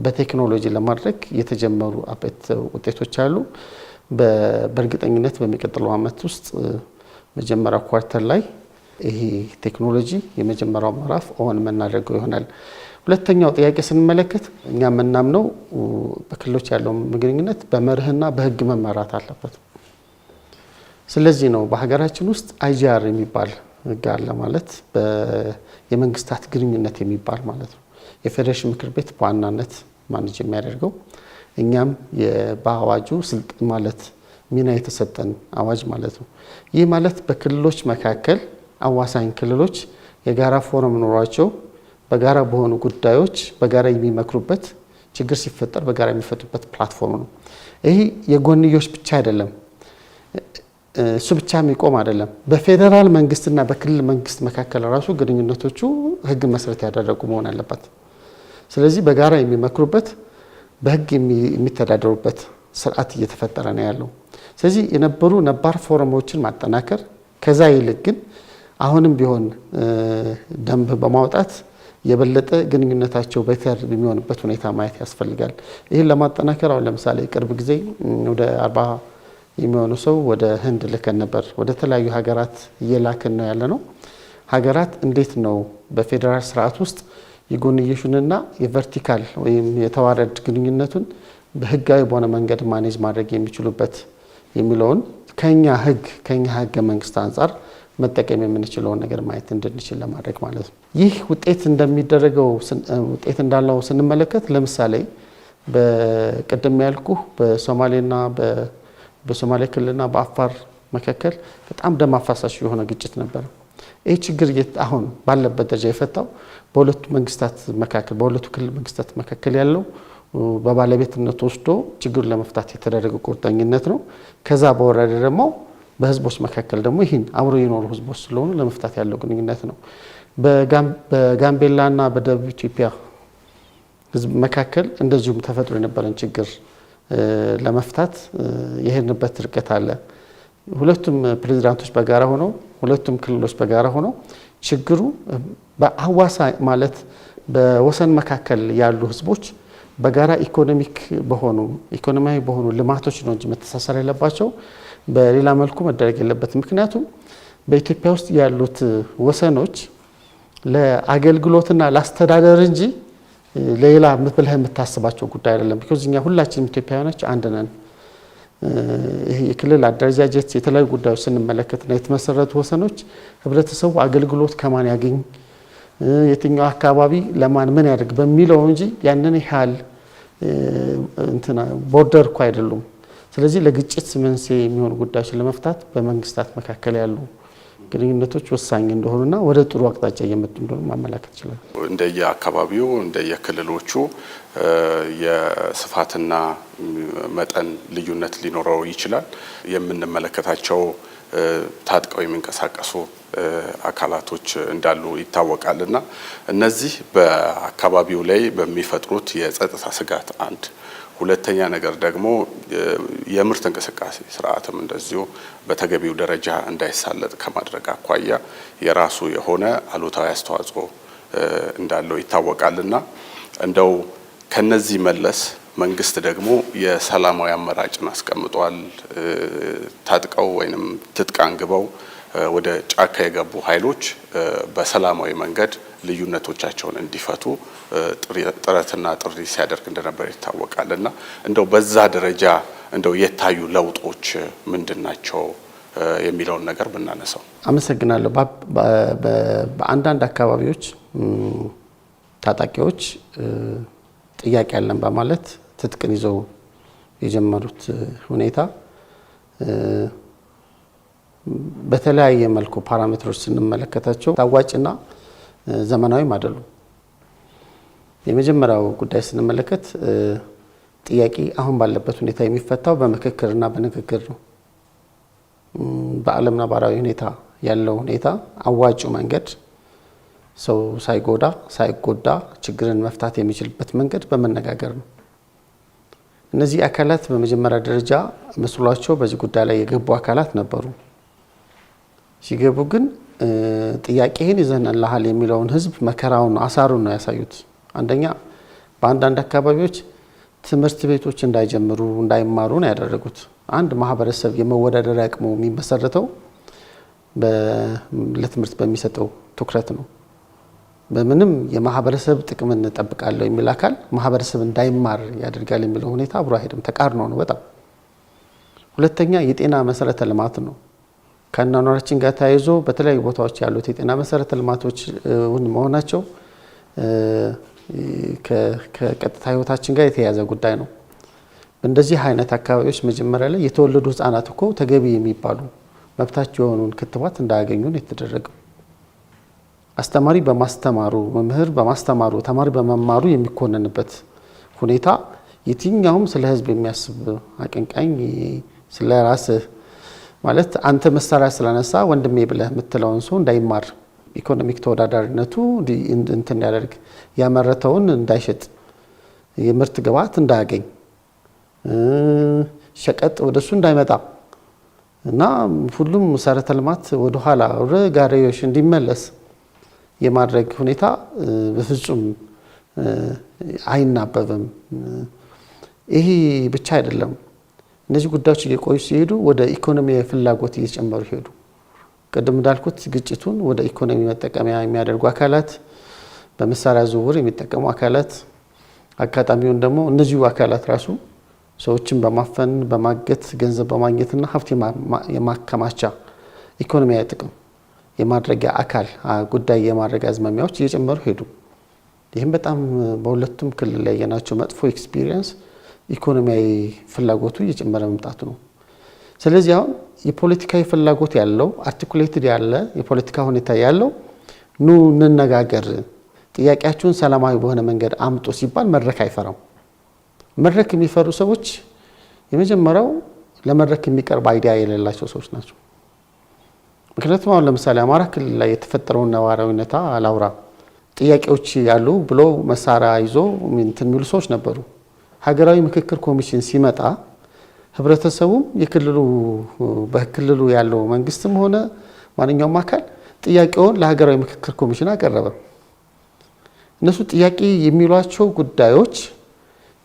በቴክኖሎጂ ለማድረግ የተጀመሩ ውጤቶች አሉ። በእርግጠኝነት በሚቀጥለው ዓመት ውስጥ መጀመሪያው quarter ላይ ይሄ ቴክኖሎጂ የመጀመሪያው ምዕራፍ እውን የምናደርገው ይሆናል። ሁለተኛው ጥያቄ ስንመለከት እኛ የምናምነው በክልሎች ያለው ግንኙነት በመርህና በሕግ መመራት አለበት። ስለዚህ ነው በሀገራችን ውስጥ IGR የሚባል ሕግ አለ፣ ማለት የመንግስታት ግንኙነት የሚባል ማለት ነው። የፌዴሬሽን ምክር ቤት በዋናነት manage የሚያደርገው፣ እኛም በአዋጁ ስልጣን ማለት ሚና የተሰጠን አዋጅ ማለት ነው። ይህ ማለት በክልሎች መካከል አዋሳኝ ክልሎች የጋራ ፎረም ኖሯቸው በጋራ በሆኑ ጉዳዮች በጋራ የሚመክሩበት፣ ችግር ሲፈጠር በጋራ የሚፈቱበት platform ነው። ይህ የጎንዮሽ ብቻ አይደለም፣ እሱ ብቻ የሚቆም አይደለም። በፌዴራል መንግስትና በክልል መንግስት መካከል ራሱ ግንኙነቶቹ ህግ መሰረት ያደረጉ መሆን አለበት። ስለዚህ በጋራ የሚመክሩበት፣ በህግ የሚተዳደሩበት ስርዓት እየተፈጠረ ነው ያለው። ስለዚህ የነበሩ ነባር ፎረሞችን ማጠናከር፣ ከዛ ይልቅ ግን አሁንም ቢሆን ደንብ በማውጣት የበለጠ ግንኙነታቸው better የሚሆንበት ሁኔታ ማየት ያስፈልጋል። ይህን ለማጠናከር አሁን ለምሳሌ ቅርብ ጊዜ ወደ 40 የሚሆኑ ሰው ወደ ህንድ ልከን ነበር። ወደ ተለያዩ ሀገራት እየላክን ነው ያለ ነው። ሀገራት እንዴት ነው በፌዴራል ስርዓት ውስጥ የጎንዮሹንና የ vertical ወይም የተዋረድ ግንኙነቱን በህጋዊ በሆነ መንገድ manage ማድረግ የሚችሉበት የሚለውን ከኛ ህገ መንግስት አንጻር መጠቀም የምንችለውን ነገር ማየት እንድንችል ለማድረግ ማለት ነው። ይህ ውጤት እንደሚደረገው ውጤት እንዳለው ስንመለከት ለምሳሌ በቅድም ያልኩ በሶማሌና በሶማሌ ክልልና በአፋር መካከል በጣም ደም አፋሳሽ የሆነ ግጭት ነበር። ይህ ችግር አሁን ባለበት ደረጃ የፈታው በሁለቱ መንግስታት መካከል፣ በሁለቱ ክልል መንግስታት መካከል ያለው በባለቤትነት ወስዶ ችግሩን ለመፍታት የተደረገ ቁርጠኝነት ነው። ከዛ በወረደ ደግሞ በህዝቦች መካከል ደግሞ ይህን አብሮ የኖሩ ህዝቦች ስለሆኑ ለመፍታት ያለው ግንኙነት ነው። በጋምቤላና በደቡብ ኢትዮጵያ ህዝብ መካከል እንደዚሁም ተፈጥሮ የነበረን ችግር ለመፍታት የሄድንበት ርቀት አለ። ሁለቱም ፕሬዚዳንቶች በጋራ ሆነው፣ ሁለቱም ክልሎች በጋራ ሆነው ችግሩ በአዋሳ ማለት በወሰን መካከል ያሉ ህዝቦች በጋራ ኢኮኖሚያዊ በሆኑ ልማቶች ነው እንጂ መተሳሰር ያለባቸው በሌላ መልኩ መደረግ የለበትም። ምክንያቱም በኢትዮጵያ ውስጥ ያሉት ወሰኖች ለአገልግሎትና ለአስተዳደር እንጂ ሌላ ብለህ የምታስባቸው ጉዳይ አይደለም። Because እኛ ሁላችንም ኢትዮጵያውያኖች አንድ ነን። ይሄ የክልል አደረጃጀት የተለያዩ ጉዳዮች ስንመለከትና የተመሰረቱ ወሰኖች ህብረተሰቡ አገልግሎት ከማን ያገኝ፣ የትኛው አካባቢ ለማን ምን ያደርግ በሚለው እንጂ ያንን ያህል እንትና border እኮ አይደሉም። ስለዚህ ለግጭት መንስኤ የሚሆኑ ጉዳዮችን ለመፍታት በመንግስታት መካከል ያሉ ግንኙነቶች ወሳኝ እንደሆኑና ወደ ጥሩ አቅጣጫ እየመጡ እንደሆኑ ማመላከት ይችላል። እንደየአካባቢው እንደየክልሎቹ የስፋትና መጠን ልዩነት ሊኖረው ይችላል። የምንመለከታቸው ታጥቀው የሚንቀሳቀሱ አካላቶች እንዳሉ ይታወቃል እና እነዚህ በአካባቢው ላይ በሚፈጥሩት የጸጥታ ስጋት አንድ፣ ሁለተኛ ነገር ደግሞ የምርት እንቅስቃሴ ስርዓትም እንደዚሁ በተገቢው ደረጃ እንዳይሳለጥ ከማድረግ አኳያ የራሱ የሆነ አሉታዊ አስተዋጽኦ እንዳለው ይታወቃልና እንደው ከነዚህ መለስ መንግስት ደግሞ የሰላማዊ አማራጭን አስቀምጧል። ታጥቀው ወይንም ትጥቅ አንግበው ወደ ጫካ የገቡ ኃይሎች በሰላማዊ መንገድ ልዩነቶቻቸውን እንዲፈቱ ጥረትና ጥሪ ሲያደርግ እንደነበር ይታወቃል። እና እንደው በዛ ደረጃ እንደው የታዩ ለውጦች ምንድን ናቸው የሚለውን ነገር ብናነሳው። አመሰግናለሁ። በአንዳንድ አካባቢዎች ታጣቂዎች ጥያቄ አለን በማለት ትጥቅን ይዘው የጀመሩት ሁኔታ በተለያየ መልኩ parameter ኦች ስንመለከታቸው አዋጭና ዘመናዊም አይደሉም። የመጀመሪያው ጉዳይ ስንመለከት ጥያቄ አሁን ባለበት ሁኔታ የሚፈታው በምክክርና በንግግር ነው። በዓለም ነባራዊ ሁኔታ ያለው ሁኔታ አዋጩ መንገድ ሰው ሳይጎዳ ሳይጎዳ ችግርን መፍታት የሚችልበት መንገድ በመነጋገር ነው። እነዚህ አካላት በመጀመሪያ ደረጃ መስሏቸው በዚህ ጉዳይ ላይ የገቡ አካላት ነበሩ። ሲገቡ ግን ጥያቄህን ይዘንልሃል የሚለውን ህዝብ መከራውን አሳሩን ነው ያሳዩት። አንደኛ በአንዳንድ አካባቢዎች ትምህርት ቤቶች እንዳይጀምሩ እንዳይማሩ ነው ያደረጉት። አንድ ማህበረሰብ የመወዳደሪያ አቅሙ የሚመሰረተው ለትምህርት በሚሰጠው ትኩረት ነው። በምንም የማህበረሰብ ጥቅም እንጠብቃለሁ የሚል አካል ማህበረሰብ እንዳይማር ያደርጋል የሚለው ሁኔታ አብሮ አይሄድም፣ ተቃርኖ ነው በጣም። ሁለተኛ የጤና መሰረተ ልማት ነው። ከአኗኗራችን ጋር ተያይዞ በተለያዩ ቦታዎች ያሉት የጤና መሰረተ ልማቶች እውን መሆናቸው ከቀጥታ ህይወታችን ጋር የተያያዘ ጉዳይ ነው። በእንደዚህ አይነት አካባቢዎች መጀመሪያ ላይ የተወለዱ ህጻናት እኮ ተገቢ የሚባሉ መብታቸው የሆኑን ክትባት እንዳያገኙ ነው የተደረገው። አስተማሪ በማስተማሩ፣ መምህር በማስተማሩ፣ ተማሪ በመማሩ የሚኮነንበት ሁኔታ የትኛውም ስለ ህዝብ የሚያስብ አቀንቃኝ ስለ ራስህ ማለት አንተ መሳሪያ ስላነሳ ወንድሜ ብለህ የምትለውን ሰው እንዳይማር፣ economic ተወዳዳሪነቱ እንትን ያደርግ፣ ያመረተውን እንዳይሸጥ፣ የምርት ግብዓት እንዳያገኝ፣ ሸቀጥ ወደሱ እንዳይመጣ እና ሁሉም መሰረተ ልማት ወደኋላ ወደ ጋሪዮሽ እንዲመለስ የማድረግ ሁኔታ በፍጹም አይናበብም። ይሄ ብቻ አይደለም። እነዚህ ጉዳዮች እየቆዩ ሲሄዱ ወደ ኢኮኖሚ ፍላጎት እየጨመሩ ሄዱ። ቅድም እንዳልኩት ግጭቱን ወደ ኢኮኖሚ መጠቀሚያ የሚያደርጉ አካላት፣ በመሳሪያ ዝውውር የሚጠቀሙ አካላት፣ አጋጣሚውን ደግሞ እነዚሁ አካላት ራሱ ሰዎችን በማፈን በማገት ገንዘብ በማግኘትና ሀብት የማከማቻ ኢኮኖሚያዊ ጥቅም የማድረጊያ አካል ጉዳይ የማድረግ አዝማሚያዎች እየጨመሩ ሄዱ። ይህም በጣም በሁለቱም ክልል ላይ ያየናቸው መጥፎ experience ኢኮኖሚያዊ ፍላጎቱ እየጨመረ መምጣቱ ነው። ስለዚህ አሁን የፖለቲካዊ ፍላጎት ያለው articulated ያለ የፖለቲካ ሁኔታ ያለው ኑ እንነጋገር፣ ጥያቄያችሁን ሰላማዊ በሆነ መንገድ አምጡ ሲባል መድረክ አይፈራም። መድረክ የሚፈሩ ሰዎች የመጀመሪያው ለመድረክ የሚቀርብ idea የሌላቸው ሰዎች ናቸው። ምክንያቱም አሁን ለምሳሌ አማራ ክልል ላይ የተፈጠረውን ነባራዊ ሁኔታ አላውራ፣ ጥያቄዎች ያሉ ብሎ መሳሪያ ይዞ እንትን የሚሉ ሰዎች ነበሩ። ሀገራዊ ምክክር ኮሚሽን ሲመጣ ህብረተሰቡም የክልሉ በክልሉ ያለው መንግስትም ሆነ ማንኛውም አካል ጥያቄውን ለሀገራዊ ምክክር ኮሚሽን አቀረበ። እነሱ ጥያቄ የሚሏቸው ጉዳዮች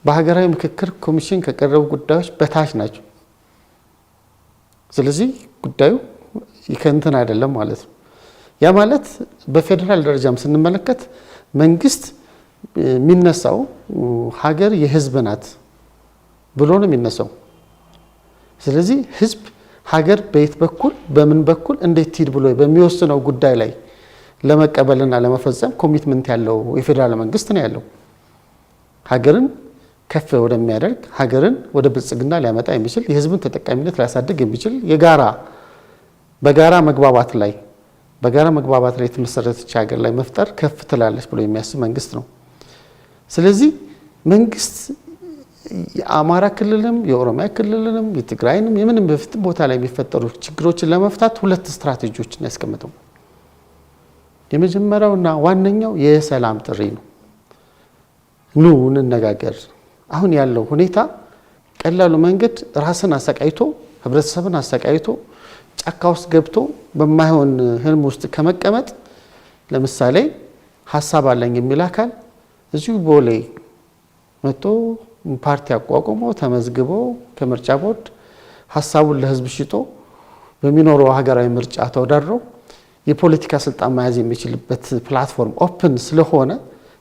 በሀገራዊ ምክክር ኮሚሽን ከቀረቡ ጉዳዮች በታች ናቸው። ስለዚህ ጉዳዩ ከእንትን አይደለም ማለት ነው። ያ ማለት በፌዴራል ደረጃም ስንመለከት መንግስት የሚነሳው ሀገር የህዝብ ናት ብሎ ነው የሚነሳው። ስለዚህ ህዝብ ሀገር በየት በኩል በምን በኩል እንዴት ትሂድ ብሎ በሚወስነው ጉዳይ ላይ ለመቀበልና ለመፈጸም commitment ያለው የፌዴራል መንግስት ነው ያለው። ሀገርን ከፍ ወደሚያደርግ፣ ሀገርን ወደ ብልጽግና ሊያመጣ የሚችል፣ የህዝብን ተጠቃሚነት ሊያሳድግ የሚችል የጋራ በጋራ መግባባት ላይ የተመሰረተች ሀገር ላይ መፍጠር ከፍ ትላለች ብሎ የሚያስብ መንግስት ነው። ስለዚህ መንግስት የአማራ ክልልም የኦሮሚያ ክልልንም የትግራይንም የምንም በፊትም ቦታ ላይ የሚፈጠሩ ችግሮችን ለመፍታት ሁለት ስትራቴጂዎችን ያስቀምጠው። የመጀመሪያውና ዋነኛው የሰላም ጥሪ ነው። ኑ እንነጋገር። አሁን ያለው ሁኔታ ቀላሉ መንገድ ራስን አሰቃይቶ ህብረተሰብን አሰቃይቶ ጫካ ውስጥ ገብቶ በማይሆን ህልም ውስጥ ከመቀመጥ፣ ለምሳሌ ሀሳብ አለኝ የሚል አካል እዚሁ ቦሌ መጥቶ ፓርቲ አቋቁሞ ተመዝግቦ ከምርጫ ቦርድ ሀሳቡን ለህዝብ ሽጦ በሚኖረው ሀገራዊ ምርጫ ተወዳድሮ የፖለቲካ ስልጣን መያዝ የሚችልበት platform open ስለሆነ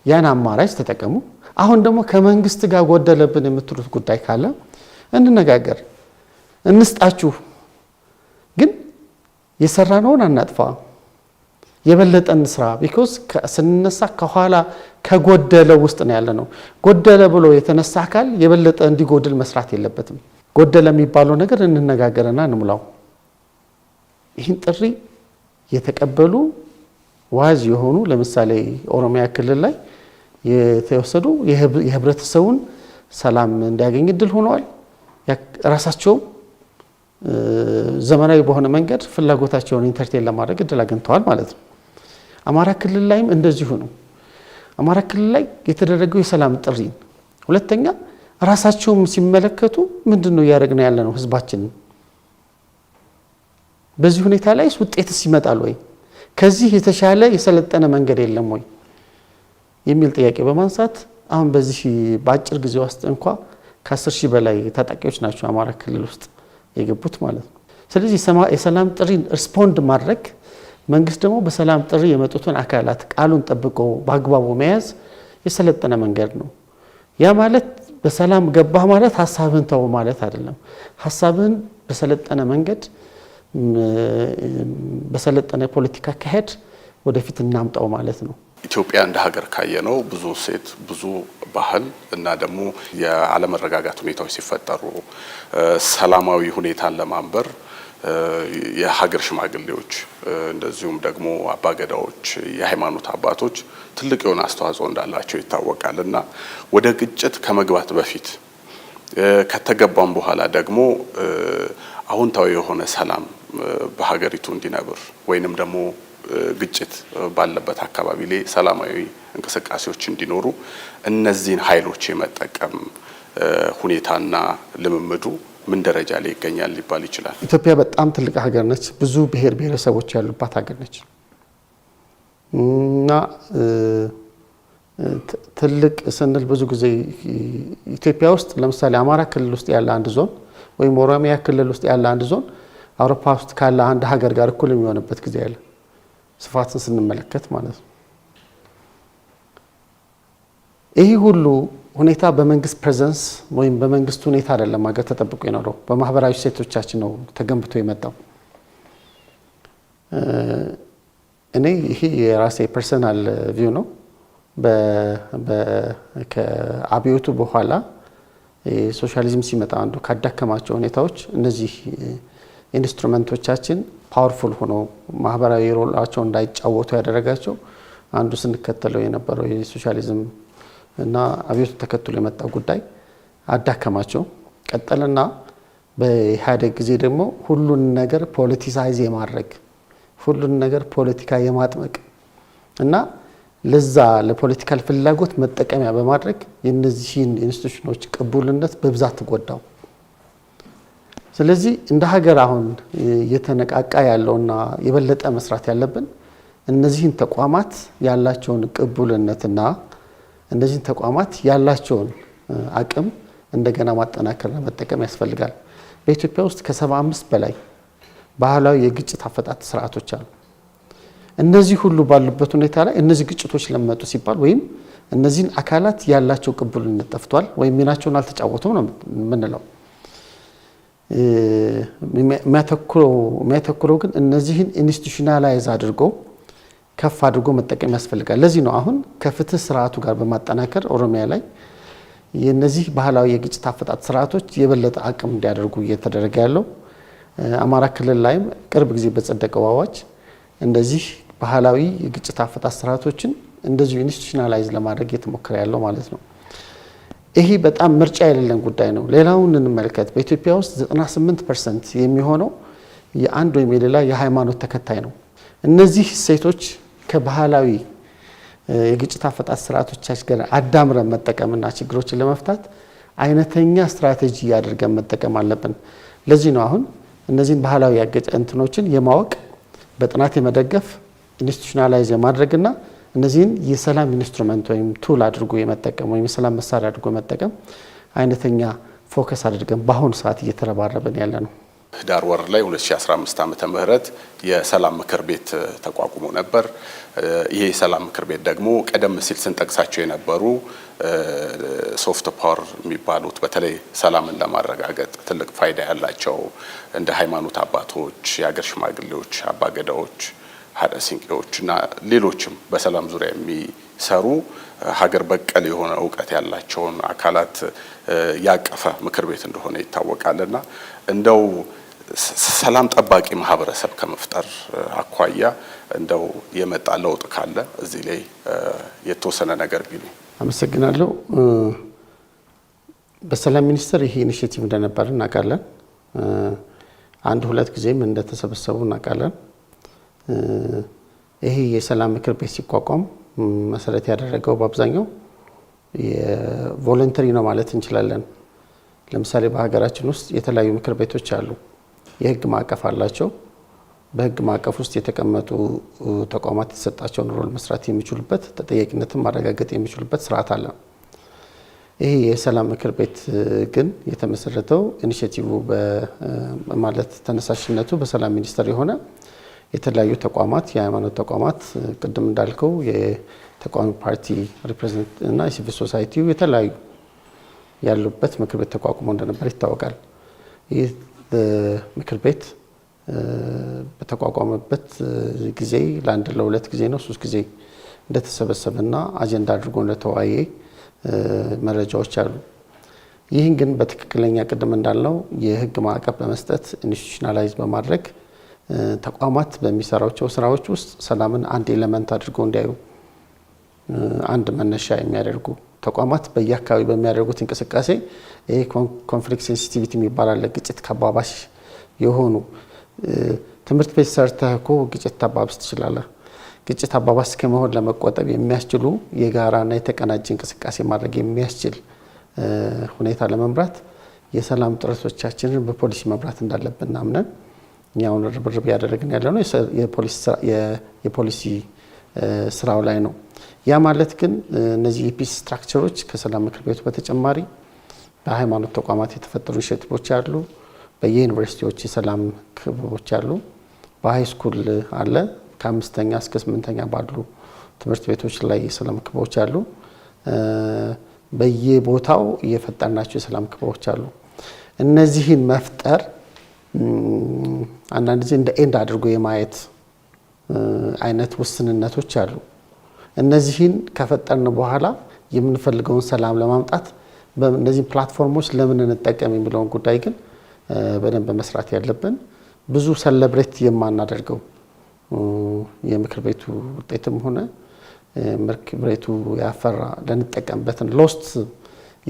ያን አማራጭ ተጠቀሙ። አሁን ደግሞ ከመንግስት ጋር ጎደለብን የምትሉት ጉዳይ ካለ እንነጋገር፣ እንስጣችሁ። ግን የሰራነውን አናጥፋ፣ የበለጠ እንስራ። Because ስንነሳ ከኋላ ከጎደለ ውስጥ ነው ያለነው። ጎደለ ብሎ የተነሳ አካል የበለጠ እንዲጎድል መስራት የለበትም። ጎደለ የሚባለው ነገር እንነጋገርና እንሙላው። ይህን ጥሪ የተቀበሉ wise የሆኑ ለምሳሌ ኦሮሚያ ክልል ላይ የተወሰዱ የህብረተሰቡን ሰላም እንዲያገኝ እድል ሆነዋል። ራሳቸውም ዘመናዊ በሆነ መንገድ ፍላጎታቸውን entertain ለማድረግ እድል አግኝተዋል ማለት ነው። አማራ ክልል ላይም እንደዚሁ ነው። አማራ ክልል ላይ የተደረገው የሰላም ጥሪ፣ ሁለተኛ ራሳቸውም ሲመለከቱ ምንድን ነው እያደረግን ያለ ነው ህዝባችንን፣ በዚህ ሁኔታ ላይ ውጤትስ ይመጣል ወይ፣ ከዚህ የተሻለ የሰለጠነ መንገድ የለም ወይ የሚል ጥያቄ በማንሳት አሁን በዚህ በአጭር ጊዜ ውስጥ እንኳ ከ10,000 በላይ ታጣቂዎች ናቸው አማራ ክልል ውስጥ የገቡት ማለት ነው። ስለዚህ የሰላም ጥሪን respond ማድረግ፣ መንግስት ደግሞ በሰላም ጥሪ የመጡትን አካላት ቃሉን ጠብቆ በአግባቡ መያዝ የሰለጠነ መንገድ ነው። ያ ማለት በሰላም ገባህ ማለት ሀሳብህን ተው ማለት አይደለም። ሀሳብህን በሰለጠነ መንገድ፣ በሰለጠነ የፖለቲካ አካሄድ ወደፊት እናምጣው ማለት ነው። ኢትዮጵያ እንደ ሀገር ካየነው ብዙ እሴት፣ ብዙ ባህል እና ደግሞ የአለመረጋጋት ሁኔታዎች ሲፈጠሩ ሰላማዊ ሁኔታን ለማንበር የሀገር ሽማግሌዎች እንደዚሁም ደግሞ አባገዳዎች፣ የሃይማኖት አባቶች ትልቅ የሆነ አስተዋጽኦ እንዳላቸው ይታወቃል። እና ወደ ግጭት ከመግባት በፊት፣ ከተገባም በኋላ ደግሞ አዎንታዊ የሆነ ሰላም በሀገሪቱ እንዲነብር ወይንም ደግሞ ግጭት ባለበት አካባቢ ላይ ሰላማዊ እንቅስቃሴዎች እንዲኖሩ እነዚህን ኃይሎች የመጠቀም ሁኔታና ልምምዱ ምን ደረጃ ላይ ይገኛል ሊባል ይችላል? ኢትዮጵያ በጣም ትልቅ ሀገር ነች። ብዙ ብሔር ብሔረሰቦች ያሉባት ሀገር ነች እና ትልቅ ስንል ብዙ ጊዜ ኢትዮጵያ ውስጥ ለምሳሌ አማራ ክልል ውስጥ ያለ አንድ ዞን ወይም ኦሮሚያ ክልል ውስጥ ያለ አንድ ዞን አውሮፓ ውስጥ ካለ አንድ ሀገር ጋር እኩል የሚሆንበት ጊዜ አለ። ስፋትን ስንመለከት ማለት ነው። ይህ ሁሉ ሁኔታ በመንግስት presence ወይም በመንግስት ሁኔታ አይደለም ሀገር ተጠብቆ የኖረው፣ በማህበራዊ እሴቶቻችን ነው ተገንብቶ የመጣው። እኔ ይሄ የራሴ personal view ነው። ከአብዮቱ በኋላ ሶሻሊዝም ሲመጣ አንዱ ካዳከማቸው ሁኔታዎች እነዚህ instrument ኦቻችን powerful ሆኖ ማህበራዊ role ኣቸው እንዳይጫወቱ ያደረጋቸው አንዱ ስንከተለው የነበረው የሶሻሊዝም እና አብዮቱ ተከትሎ የመጣው ጉዳይ አዳከማቸው። ቀጠለና በኢህአዴግ ጊዜ ደግሞ ሁሉን ነገር politicize የማድረግ፣ ሁሉን ነገር ፖለቲካ የማጥመቅ እና ለዛ ለ political ፍላጎት መጠቀሚያ በማድረግ የእነዚህን institution ኦች ቅቡልነት በብዛት ጎዳው። ስለዚህ እንደ ሀገር አሁን እየተነቃቃ ያለውና የበለጠ መስራት ያለብን እነዚህን ተቋማት ያላቸውን ቅቡልነትና እነዚህን ተቋማት ያላቸውን አቅም እንደገና ማጠናከርና መጠቀም ያስፈልጋል። በኢትዮጵያ ውስጥ ከ75 በላይ ባህላዊ የግጭት አፈታት ስርዓቶች አሉ። እነዚህ ሁሉ ባሉበት ሁኔታ ላይ እነዚህ ግጭቶች ለመጡ ሲባል ወይም እነዚህን አካላት ያላቸው ቅቡልነት ጠፍቷል ወይም ሚናቸውን አልተጫወቱም ነው የምንለው። የሚያተኩረው ግን እነዚህን institutionalize አድርጎ ከፍ አድርጎ መጠቀም ያስፈልጋል። ለዚህ ነው አሁን ከፍትህ ስርዓቱ ጋር በማጠናከር ኦሮሚያ ላይ የነዚህ ባህላዊ የግጭት አፈታት ስርዓቶች የበለጠ አቅም እንዲያደርጉ እየተደረገ ያለው። አማራ ክልል ላይም ቅርብ ጊዜ በጸደቀው አዋጅ እንደዚህ ባህላዊ የግጭት አፈታት ስርዓቶችን እንደዚሁ institutionalize ለማድረግ እየተሞከረ ያለው ማለት ነው። ይሄ በጣም ምርጫ የሌለን ጉዳይ ነው። ሌላውን እንመልከት። በኢትዮጵያ ውስጥ 98% የሚሆነው የአንድ ወይም የሌላ የሃይማኖት ተከታይ ነው። እነዚህ እሴቶች ከባህላዊ የግጭት አፈታት ስርዓቶቻችን ጋር አዳምረን መጠቀምና ችግሮችን ለመፍታት አይነተኛ ስትራቴጂ አድርገን መጠቀም አለብን። ለዚህ ነው አሁን እነዚህን ባህላዊ ያገጨ እንትኖችን የማወቅ፣ በጥናት የመደገፍ፣ institutionalize የማድረግና እነዚህን የሰላም instrument ወይም tool አድርጎ የመጠቀም ወይም የሰላም መሳሪያ አድርጎ የመጠቀም አይነተኛ focus አድርገን በአሁኑ ሰዓት እየተረባረብን ያለ ነው። ህዳር ወር ላይ 2015 ዓመተ ምህረት የሰላም ምክር ቤት ተቋቁሞ ነበር። ይሄ የሰላም ምክር ቤት ደግሞ ቀደም ሲል ስንጠቅሳቸው የነበሩ soft power የሚባሉት በተለይ ሰላምን ለማረጋገጥ ትልቅ ፋይዳ ያላቸው እንደ ሃይማኖት አባቶች፣ የሀገር ሽማግሌዎች፣ አባገዳዎች፣ ሀደ ሲንቄዎች እና ሌሎችም በሰላም ዙሪያ የሚሰሩ ሀገር በቀል የሆነ እውቀት ያላቸውን አካላት ያቀፈ ምክር ቤት እንደሆነ ይታወቃልና እንደው ሰላም ጠባቂ ማህበረሰብ ከመፍጠር አኳያ እንደው የመጣ ለውጥ ካለ እዚህ ላይ የተወሰነ ነገር ቢሉ። አመሰግናለሁ። በሰላም ሚኒስቴር ይሄ initiative እንደነበር እናውቃለን። አንድ ሁለት ጊዜም እንደተሰበሰቡ እናውቃለን። ይሄ የሰላም ምክር ቤት ሲቋቋም መሰረት ያደረገው በአብዛኛው የ voluntary ነው ማለት እንችላለን። ለምሳሌ በሀገራችን ውስጥ የተለያዩ ምክር ቤቶች አሉ። የህግ ማዕቀፍ አላቸው። በህግ ማዕቀፍ ውስጥ የተቀመጡ ተቋማት የተሰጣቸውን role መስራት የሚችሉበት፣ ተጠያቂነትን ማረጋገጥ የሚችሉበት ስርዓት አለ። ይሄ የሰላም ምክር ቤት ግን የተመሰረተው initiative ማለት ተነሳሽነቱ በሰላም ሚኒስቴር የሆነ፣ የተለያዩ ተቋማት፣ የሃይማኖት ተቋማት፣ ቅድም እንዳልከው የተቃዋሚ ፓርቲ represent እና የ civil society ው የተለያዩ ያሉበት ምክር ቤት ተቋቁሞ እንደነበር ይታወቃል። ይህ ምክር ቤት በተቋቋመበት ጊዜ ለአንድ ለሁለት ጊዜ ነው ሶስት ጊዜ እንደተሰበሰበና አጀንዳ አድርጎ እንደተወያየ መረጃዎች አሉ። ይህን ግን በትክክለኛ ቅድም እንዳልነው የህግ ማዕቀፍ በመስጠት፣ institutionalize በማድረግ፣ ተቋማት በሚሰራቸው ስራዎች ውስጥ ሰላምን አንድ element አድርጎ እንዲያዩ፣ አንድ መነሻ የሚያደርጉ፣ ተቋማት በየአካባቢ በሚያደርጉት እንቅስቃሴ ይሄ conflict sensitivity የሚባል አለ። ግጭት አባባሽ የሆኑ፣ ትምህርት ቤት ሰርተህ እኮ ግጭት ታባብስ ትችላለህ። ግጭት አባባሽ ከመሆን ለመቆጠብ የሚያስችሉ የጋራና የተቀናጀ እንቅስቃሴ ማድረግ የሚያስችል ሁኔታ ለመምራት የሰላም ጥረቶቻችንን በፖሊሲ መምራት እንዳለብን አምነን እኛ አሁን ርብርብ እያደረግን ያለ ነው የፖሊሲ ስራው ላይ ነው። ያ ማለት ግን እነዚህ የ peace structure ኦች ከሰላም ምክር ቤቱ በተጨማሪ በሃይማኖት ተቋማት የተፈጠሩ initiative ኦች አሉ። በየዩኒቨርሲቲዎች የሰላም ክበቦች አሉ። በ high school አለ። ከአምስተኛ እስከ ስምንተኛ ባሉ ትምህርት ቤቶች ላይ የሰላም ክበቦች አሉ። በየቦታው እየፈጠርናቸው የሰላም ክበቦች አሉ። እነዚህን መፍጠር አንዳንድ ጊዜ እንደ end አድርጎ የማየት አይነት ውስንነቶች አሉ። እነዚህን ከፈጠርን በኋላ የምንፈልገውን ሰላም ለማምጣት እነዚህን platform ኦች ለምን እንጠቀም የሚለውን ጉዳይ ግን በደንብ መስራት ያለብን፣ ብዙ celebrate የማናደርገው የምክር ቤቱ ውጤትም ሆነ ምክር ቤቱ ያፈራ ልንጠቀምበትን lost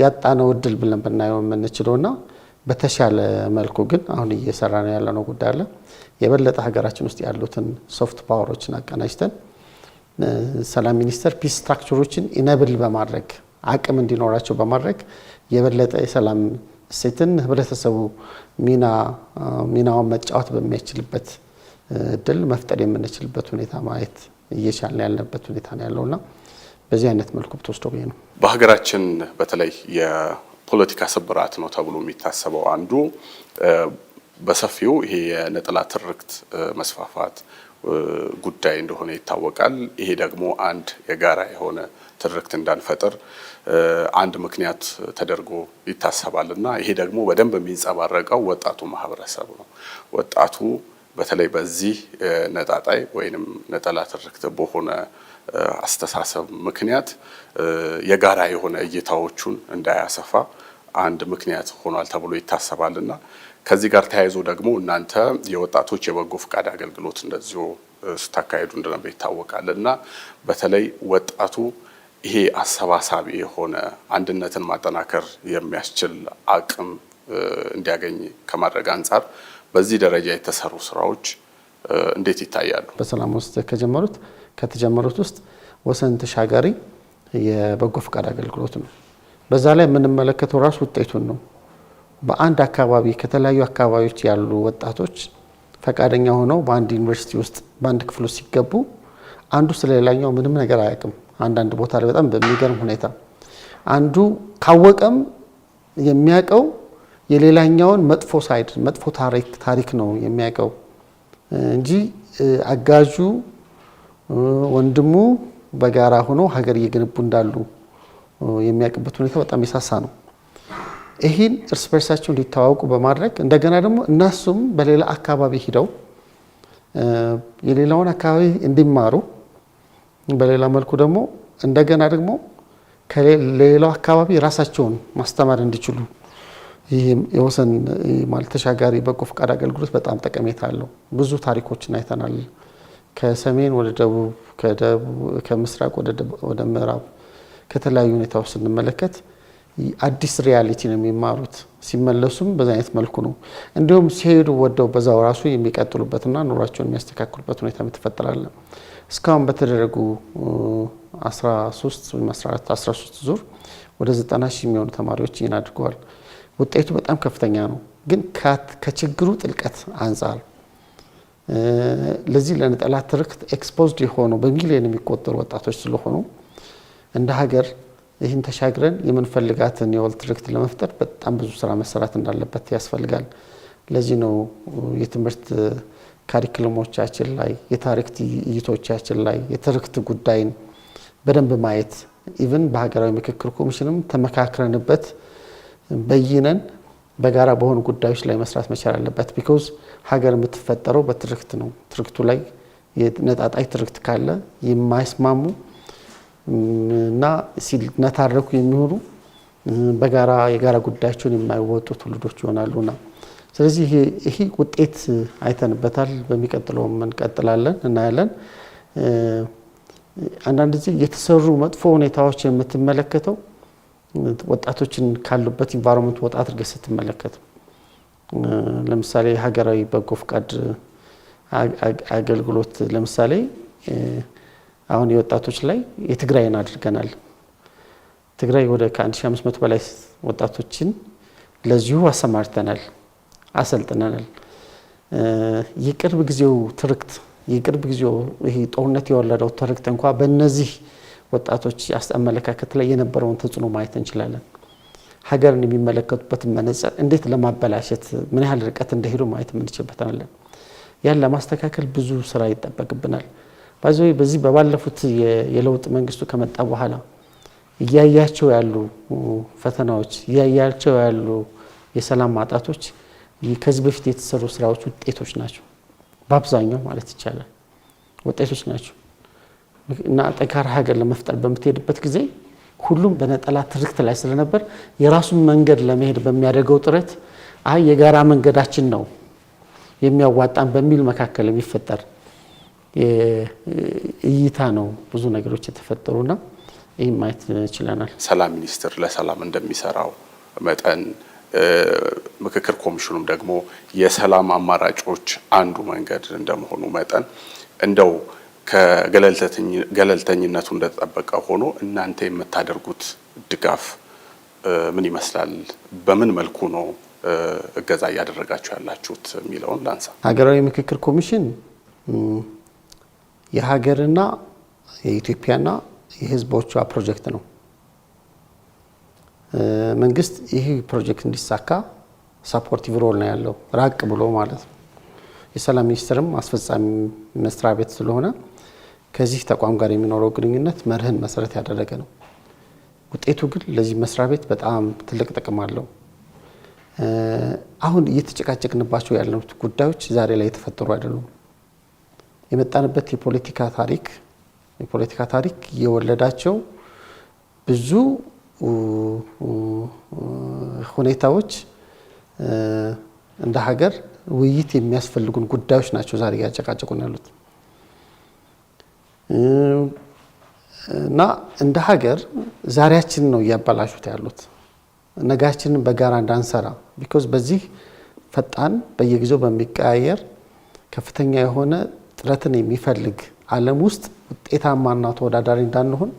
ያጣነው እድል ብለን ብናየው የምንችለውና በተሻለ መልኩ ግን አሁን እየሰራ ነው ያለነው ጉዳይ አለ። የበለጠ ሀገራችን ውስጥ ያሉትን soft power ኦችን አቀናጅተን ሰላም ሚኒስቴር peace structure ኦችን enable በማድረግ፣ አቅም እንዲኖራቸው በማድረግ፣ የበለጠ የሰላም እሴትን ህብረተሰቡ ሚናውን መጫወት በሚያስችልበት እድል መፍጠር የምንችልበት ሁኔታ ማየት እየቻልን ያለበት ሁኔታ ነው ያለውና በዚህ አይነት መልኩ ብትወስደው ብዬ ነው። በሀገራችን በተለይ የፖለቲካ ስብራት ነው ተብሎ የሚታሰበው አንዱ በሰፊው ይሄ የነጠላ ትርክት መስፋፋት ጉዳይ እንደሆነ ይታወቃል። ይሄ ደግሞ አንድ የጋራ የሆነ ትርክት እንዳንፈጥር አንድ ምክንያት ተደርጎ ይታሰባል እና ይሄ ደግሞ በደንብ የሚንጸባረቀው ወጣቱ ማህበረሰብ ነው። ወጣቱ በተለይ በዚህ ነጣጣይ ወይንም ነጠላ ትርክት በሆነ አስተሳሰብ ምክንያት የጋራ የሆነ እይታዎቹን እንዳያሰፋ አንድ ምክንያት ሆኗል ተብሎ ይታሰባል እና ከዚህ ጋር ተያይዞ ደግሞ እናንተ የወጣቶች የበጎ ፈቃድ አገልግሎት እንደዚሁ ስታካሄዱ እንደነበር ይታወቃል እና በተለይ ወጣቱ ይሄ አሰባሳቢ የሆነ አንድነትን ማጠናከር የሚያስችል አቅም እንዲያገኝ ከማድረግ አንጻር በዚህ ደረጃ የተሰሩ ስራዎች እንዴት ይታያሉ? በሰላም ውስጥ ከተጀመሩት ውስጥ ወሰን ተሻጋሪ የበጎ ፈቃድ አገልግሎት ነው። በዛ ላይ የምንመለከተው ራሱ ውጤቱን ነው። በአንድ አካባቢ ከተለያዩ አካባቢዎች ያሉ ወጣቶች ፈቃደኛ ሆነው በአንድ ዩኒቨርሲቲ ውስጥ በአንድ ክፍል ውስጥ ሲገቡ አንዱ ስለሌላኛው ምንም ነገር አያውቅም። አንዳንድ ቦታ ላይ በጣም በሚገርም ሁኔታ አንዱ ካወቀም የሚያውቀው የሌላኛውን መጥፎ side፣ መጥፎ ታሪክ ነው የሚያውቀው እንጂ አጋዡ ወንድሙ በጋራ ሆኖ ሀገር እየገነቡ እንዳሉ የሚያውቅበት ሁኔታ በጣም የሳሳ ነው። ይህን እርስ በርሳቸው እንዲተዋወቁ በማድረግ፣ እንደገና ደግሞ እነሱም በሌላ አካባቢ ሂደው የሌላውን አካባቢ እንዲማሩ፣ በሌላ መልኩ ደግሞ እንደገና ደግሞ ከሌላው አካባቢ ራሳቸውን ማስተማር እንዲችሉ ይህ የወሰን ማለት ተሻጋሪ በጎ ፈቃድ አገልግሎት በጣም ጠቀሜታ አለው። ብዙ ታሪኮችን አይተናል። ከሰሜን ወደ ደቡብ፣ ከምስራቅ ወደ ምዕራብ ከተለያዩ ሁኔታዎች ስንመለከት አዲስ reality ነው የሚማሩት። ሲመለሱም በዛ አይነት መልኩ ነው። እንዲሁም ሲሄዱ ወደው በዛው ራሱ የሚቀጥሉበትና ኑሯቸውን የሚያስተካክሉበት ሁኔታ ይፈጠራል። እስካሁን በተደረጉ 13 ወይም 14 13 ዙር ወደ 90 ሺህ የሚሆኑ ተማሪዎች ይህን አድርገዋል። ውጤቱ በጣም ከፍተኛ ነው። ግን ከችግሩ ጥልቀት አንጻር ለዚህ ለነጠላ ትርክት exposed የሆኑ በሚሊዮን የሚቆጠሩ ወጣቶች ስለሆኑ እንደ ሀገር ይህን ተሻግረን የምንፈልጋትን የወል ትርክት ለመፍጠር በጣም ብዙ ስራ መሰራት እንዳለበት ያስፈልጋል። ለዚህ ነው የትምህርት curriculum ኦቻችን ላይ፣ የታሪክ እይቶቻችን ላይ የትርክት ጉዳይን በደንብ ማየት፣ even በሀገራዊ ምክክር ኮሚሽንም ተመካክረንበት በይነን በጋራ በሆኑ ጉዳዮች ላይ መስራት መቻል አለበት። Because ሀገር የምትፈጠረው በትርክት ነው። ትርክቱ ላይ ነጣጣይ ትርክት ካለ የማይስማሙ እና ሲነታረኩ የሚሆኑ፣ በጋራ የጋራ ጉዳያቸውን የማይወጡ ትውልዶች ይሆናሉና ስለዚህ ይሄ ውጤት አይተንበታል። በሚቀጥለውም እንቀጥላለን፣ እናያለን። አንዳንድ ጊዜ የተሰሩ መጥፎ ሁኔታዎች የምትመለከተው ወጣቶችን ካሉበት environment ወጣ አድርገህ ስትመለከት፣ ለምሳሌ ሀገራዊ በጎ ፍቃድ አገልግሎት፣ ለምሳሌ አሁን የወጣቶች ላይ የትግራይን አድርገናል። ትግራይ ወደ ከ1500 በላይ ወጣቶችን ለዚሁ አሰማርተናል፣ አሰልጥነናል። የቅርብ ጊዜው ትርክት፣ የቅርብ ጊዜው ይሄ ጦርነት የወለደው ትርክት እንኳ በእነዚህ ወጣቶች አመለካከት ላይ የነበረውን ተጽዕኖ ማየት እንችላለን። ሀገርን የሚመለከቱበትን መነጽር እንዴት ለማበላሸት ምን ያህል ርቀት እንደሄዱ ማየት የምንችልበታለን። ያን ለማስተካከል ብዙ ስራ ይጠበቅብናል። By the way፣ በዚህ በባለፉት የለውጥ መንግስቱ ከመጣ በኋላ እያያቸው ያሉ ፈተናዎች፣ እያያቸው ያሉ የሰላም ማጣቶች ከዚህ በፊት የተሰሩ ስራዎች ውጤቶች ናቸው። በአብዛኛው ማለት ይቻላል ውጤቶች ናቸው። እና ጠንካራ ሀገር ለመፍጠር በምትሄድበት ጊዜ ሁሉም በነጠላ ትርክት ላይ ስለነበር የራሱን መንገድ ለመሄድ በሚያደርገው ጥረት አይ የጋራ መንገዳችን ነው የሚያዋጣን በሚል መካከል የሚፈጠር እይታ ነው ብዙ ነገሮች የተፈጠሩና ይህም ማየት ችለናል። ሰላም ሚኒስቴር ለሰላም እንደሚሰራው መጠን ምክክር ኮሚሽኑም ደግሞ የሰላም አማራጮች አንዱ መንገድ እንደመሆኑ መጠን እንደው ከገለልተኝነቱ እንደተጠበቀ ሆኖ እናንተ የምታደርጉት ድጋፍ ምን ይመስላል? በምን መልኩ ነው እገዛ እያደረጋችሁ ያላችሁት የሚለውን ላንሳ። ሀገራዊ ምክክር ኮሚሽን የሀገርና የኢትዮጵያና የሕዝቦቿ ፕሮጀክት ነው። መንግስት ይህ ፕሮጀክት እንዲሳካ supportive role ነው ያለው፣ ራቅ ብሎ ማለት ነው። የሰላም ሚኒስቴርም አስፈጻሚ መስሪያ ቤት ስለሆነ ከዚህ ተቋም ጋር የሚኖረው ግንኙነት መርህን መሰረት ያደረገ ነው። ውጤቱ ግን ለዚህ መስሪያ ቤት በጣም ትልቅ ጥቅም አለው። አሁን እየተጨቃጨቅንባቸው ያሉት ጉዳዮች ዛሬ ላይ የተፈጠሩ አይደሉም። የመጣንበት የፖለቲካ ታሪክ የወለዳቸው ብዙ ሁኔታዎች እንደ ሀገር ውይይት የሚያስፈልጉን ጉዳዮች ናቸው ዛሬ እያጨቃጨቁን ያሉት። እና እንደ ሀገር ዛሬያችንን ነው እያበላሹት ያሉት፣ ነጋችንን በጋራ እንዳንሰራ። Because በዚህ ፈጣን፣ በየጊዜው በሚቀያየር፣ ከፍተኛ የሆነ ጥረትን የሚፈልግ ዓለም ውስጥ ውጤታማና ተወዳዳሪ እንዳንሆን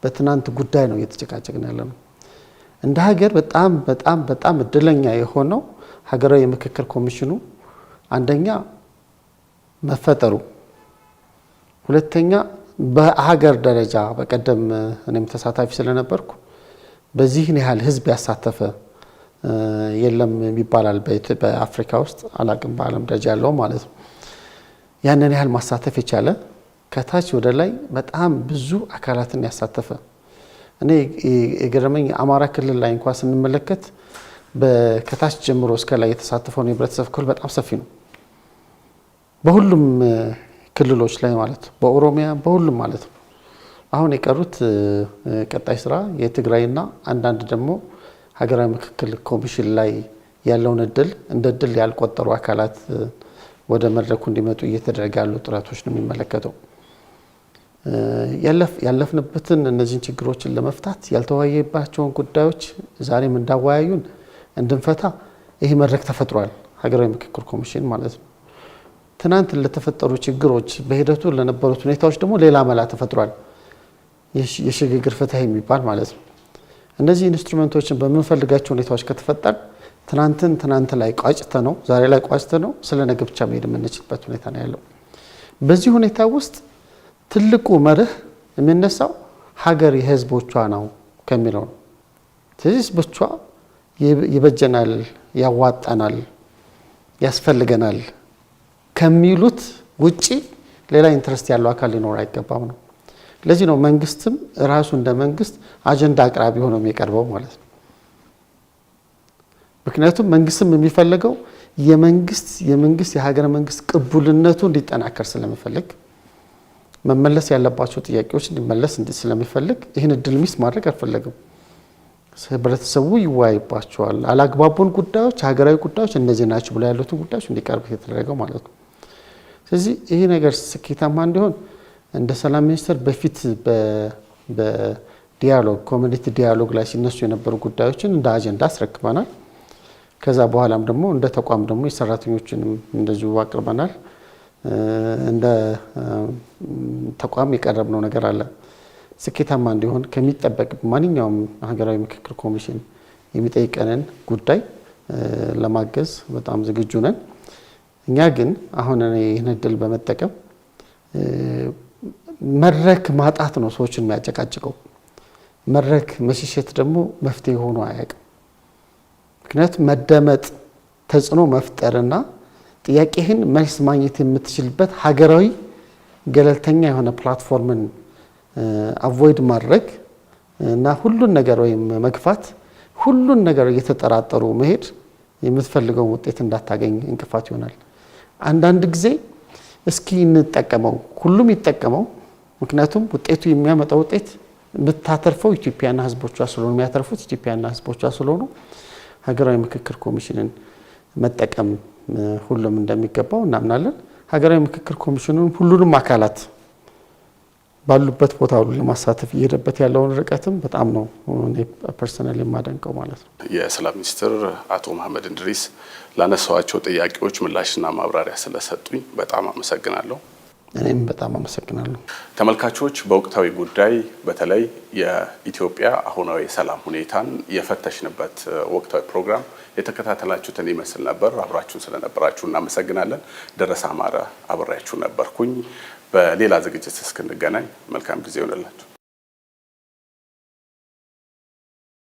በትናንት ጉዳይ ነው እየተጨቃጨቅን ያለ ነው። እንደ ሀገር በጣም በጣም በጣም እድለኛ የሆነው ሀገራዊ የምክክር ኮሚሽኑ አንደኛ መፈጠሩ፣ ሁለተኛ በሀገር ደረጃ በቀደም እኔም ተሳታፊ ስለነበርኩ በዚህን ያህል ህዝብ ያሳተፈ የለም ይባላል። በአፍሪካ ውስጥ አላቅም፣ በዓለም ደረጃ ያለው ማለት ነው። ያንን ያህል ማሳተፍ የቻለ፣ ከታች ወደ ላይ በጣም ብዙ አካላትን ያሳተፈ። እኔ የገረመኝ አማራ ክልል ላይ እንኳ ስንመለከት ከታች ጀምሮ እስከ ላይ የተሳተፈውን የህብረተሰብ ክፍል በጣም ሰፊ ነው። በሁሉም ክልሎች ላይ ማለት ነው፣ በኦሮሚያ በሁሉም ማለት ነው። አሁን የቀሩት ቀጣይ ስራ የትግራይና አንዳንድ ደግሞ ሀገራዊ ምክክር ኮሚሽን ላይ ያለውን እድል እንደ እድል ያልቆጠሩ አካላት ወደ መድረኩ እንዲመጡ እየተደረገ ያሉ ጥረቶች ነው የሚመለከተው። ያለፍንበትን እነዚህን ችግሮችን ለመፍታት ያልተወያየባቸውን ጉዳዮች ዛሬም እንዳወያዩን እንድንፈታ ይህ መድረክ ተፈጥሯል። ሀገራዊ ምክክር ኮሚሽን ማለት ነው። ትናንት ለተፈጠሩ ችግሮች፣ በሂደቱ ለነበሩት ሁኔታዎች ደግሞ ሌላ መላ ተፈጥሯል። የሽግግር ፍትህ የሚባል ማለት ነው። እነዚህ instrument ኦችን በምንፈልጋቸው ሁኔታዎች ከተፈጠር ትናንትን ትናንት ላይ ቋጭተ ነው፣ ዛሬ ላይ ቋጭተ ነው ስለ ነገ ብቻ መሄድ የምንችልበት ሁኔታ ነው ያለው። በዚህ ሁኔታ ውስጥ ትልቁ መርህ የሚነሳው ሀገር የህዝቦቿ ነው ከሚለው ነው። ስለዚህ ህዝቦቿ ይበጀናል፣ ያዋጣናል፣ ያስፈልገናል ከሚሉት ውጪ ሌላ interest ያለው አካል ሊኖር አይገባም ነው። ለዚህ ነው መንግስትም ራሱ እንደ መንግስት አጀንዳ አቅራቢ ሆኖ የሚቀርበው ማለት ነው። ምክንያቱም መንግስትም የሚፈልገው የመንግስት የሀገረ መንግስት ቅቡልነቱ እንዲጠናከር ስለሚፈልግ፣ መመለስ ያለባቸው ጥያቄዎች እንዲመለስ ስለሚፈልግ ይህን እድል miss ማድረግ አልፈለግም። ህብረተሰቡ ይወያይባቸዋል። አላግባቡን ጉዳዮች፣ ሀገራዊ ጉዳዮች እነዚህ ናቸው ብሎ ያሉትን ጉዳዮች እንዲቀርብ የተደረገው ማለት ነው። ስለዚህ ይህ ነገር ስኬታማ እንዲሆን እንደ ሰላም ሚኒስቴር በፊት በ dialogue፣ community dialogue ላይ ሲነሱ የነበሩ ጉዳዮችን እንደ አጀንዳ አስረክበናል። ከዛ በኋላም ደግሞ እንደ ተቋም ደግሞ የሰራተኞችንም እንደዚሁ አቅርበናል። እንደ ተቋም የቀረብነው ነገር አለ። ስኬታማ እንዲሆን ከሚጠበቅ ማንኛውም ሀገራዊ ምክክር ኮሚሽን የሚጠይቀንን ጉዳይ ለማገዝ በጣም ዝግጁ ነን። እኛ ግን አሁን እኔ ይህን እድል በመጠቀም መድረክ ማጣት ነው ሰዎችን የሚያጨቃጭቀው። መድረክ መሸሸት ደግሞ መፍትሄ ሆኖ አያውቅም። ምክንያቱም መደመጥ፣ ተጽዕኖ መፍጠርና ጥያቄህን መልስ ማግኘት የምትችልበት ሀገራዊ ገለልተኛ የሆነ platform ን avoid ማድረግ እና ሁሉን ነገር ወይም መግፋት፣ ሁሉን ነገር እየተጠራጠሩ መሄድ የምትፈልገውን ውጤት እንዳታገኝ እንቅፋት ይሆናል። አንዳንድ ጊዜ እስኪ እንጠቀመው፣ ሁሉም ይጠቀመው። ምክንያቱም ውጤቱ የሚያመጣው ውጤት የምታተርፈው ኢትዮጵያና ሕዝቦቿ ስለሆኑ፣ የሚያተርፉት ኢትዮጵያና ሕዝቦቿ ስለሆኑ ሀገራዊ ምክክር ኮሚሽንን መጠቀም ሁሉም እንደሚገባው እናምናለን። ሀገራዊ ምክክር ኮሚሽኑን ሁሉንም አካላት ባሉበት ቦታ ሁሉ ለማሳተፍ እየሄደበት ያለውን ርቀትም በጣም ነው እኔ personal የማደንቀው ማለት ነው። የሰላም ሚኒስትር አቶ መሐመድ እንድሪስ ላነሳኋቸው ጥያቄዎች ምላሽና ማብራሪያ ስለሰጡኝ በጣም አመሰግናለሁ። እኔም በጣም አመሰግናለሁ። ተመልካቾች፣ በወቅታዊ ጉዳይ በተለይ የኢትዮጵያ አሁናዊ የሰላም ሁኔታን የፈተሽንበት ወቅታዊ ፕሮግራም የተከታተላችሁትን ይመስል ነበር። አብራችሁን ስለነበራችሁ እናመሰግናለን። ደረሰ አማረ አብሬያችሁ ነበርኩኝ። በሌላ ዝግጅት እስክንገናኝ መልካም ጊዜ ይሆንላችሁ።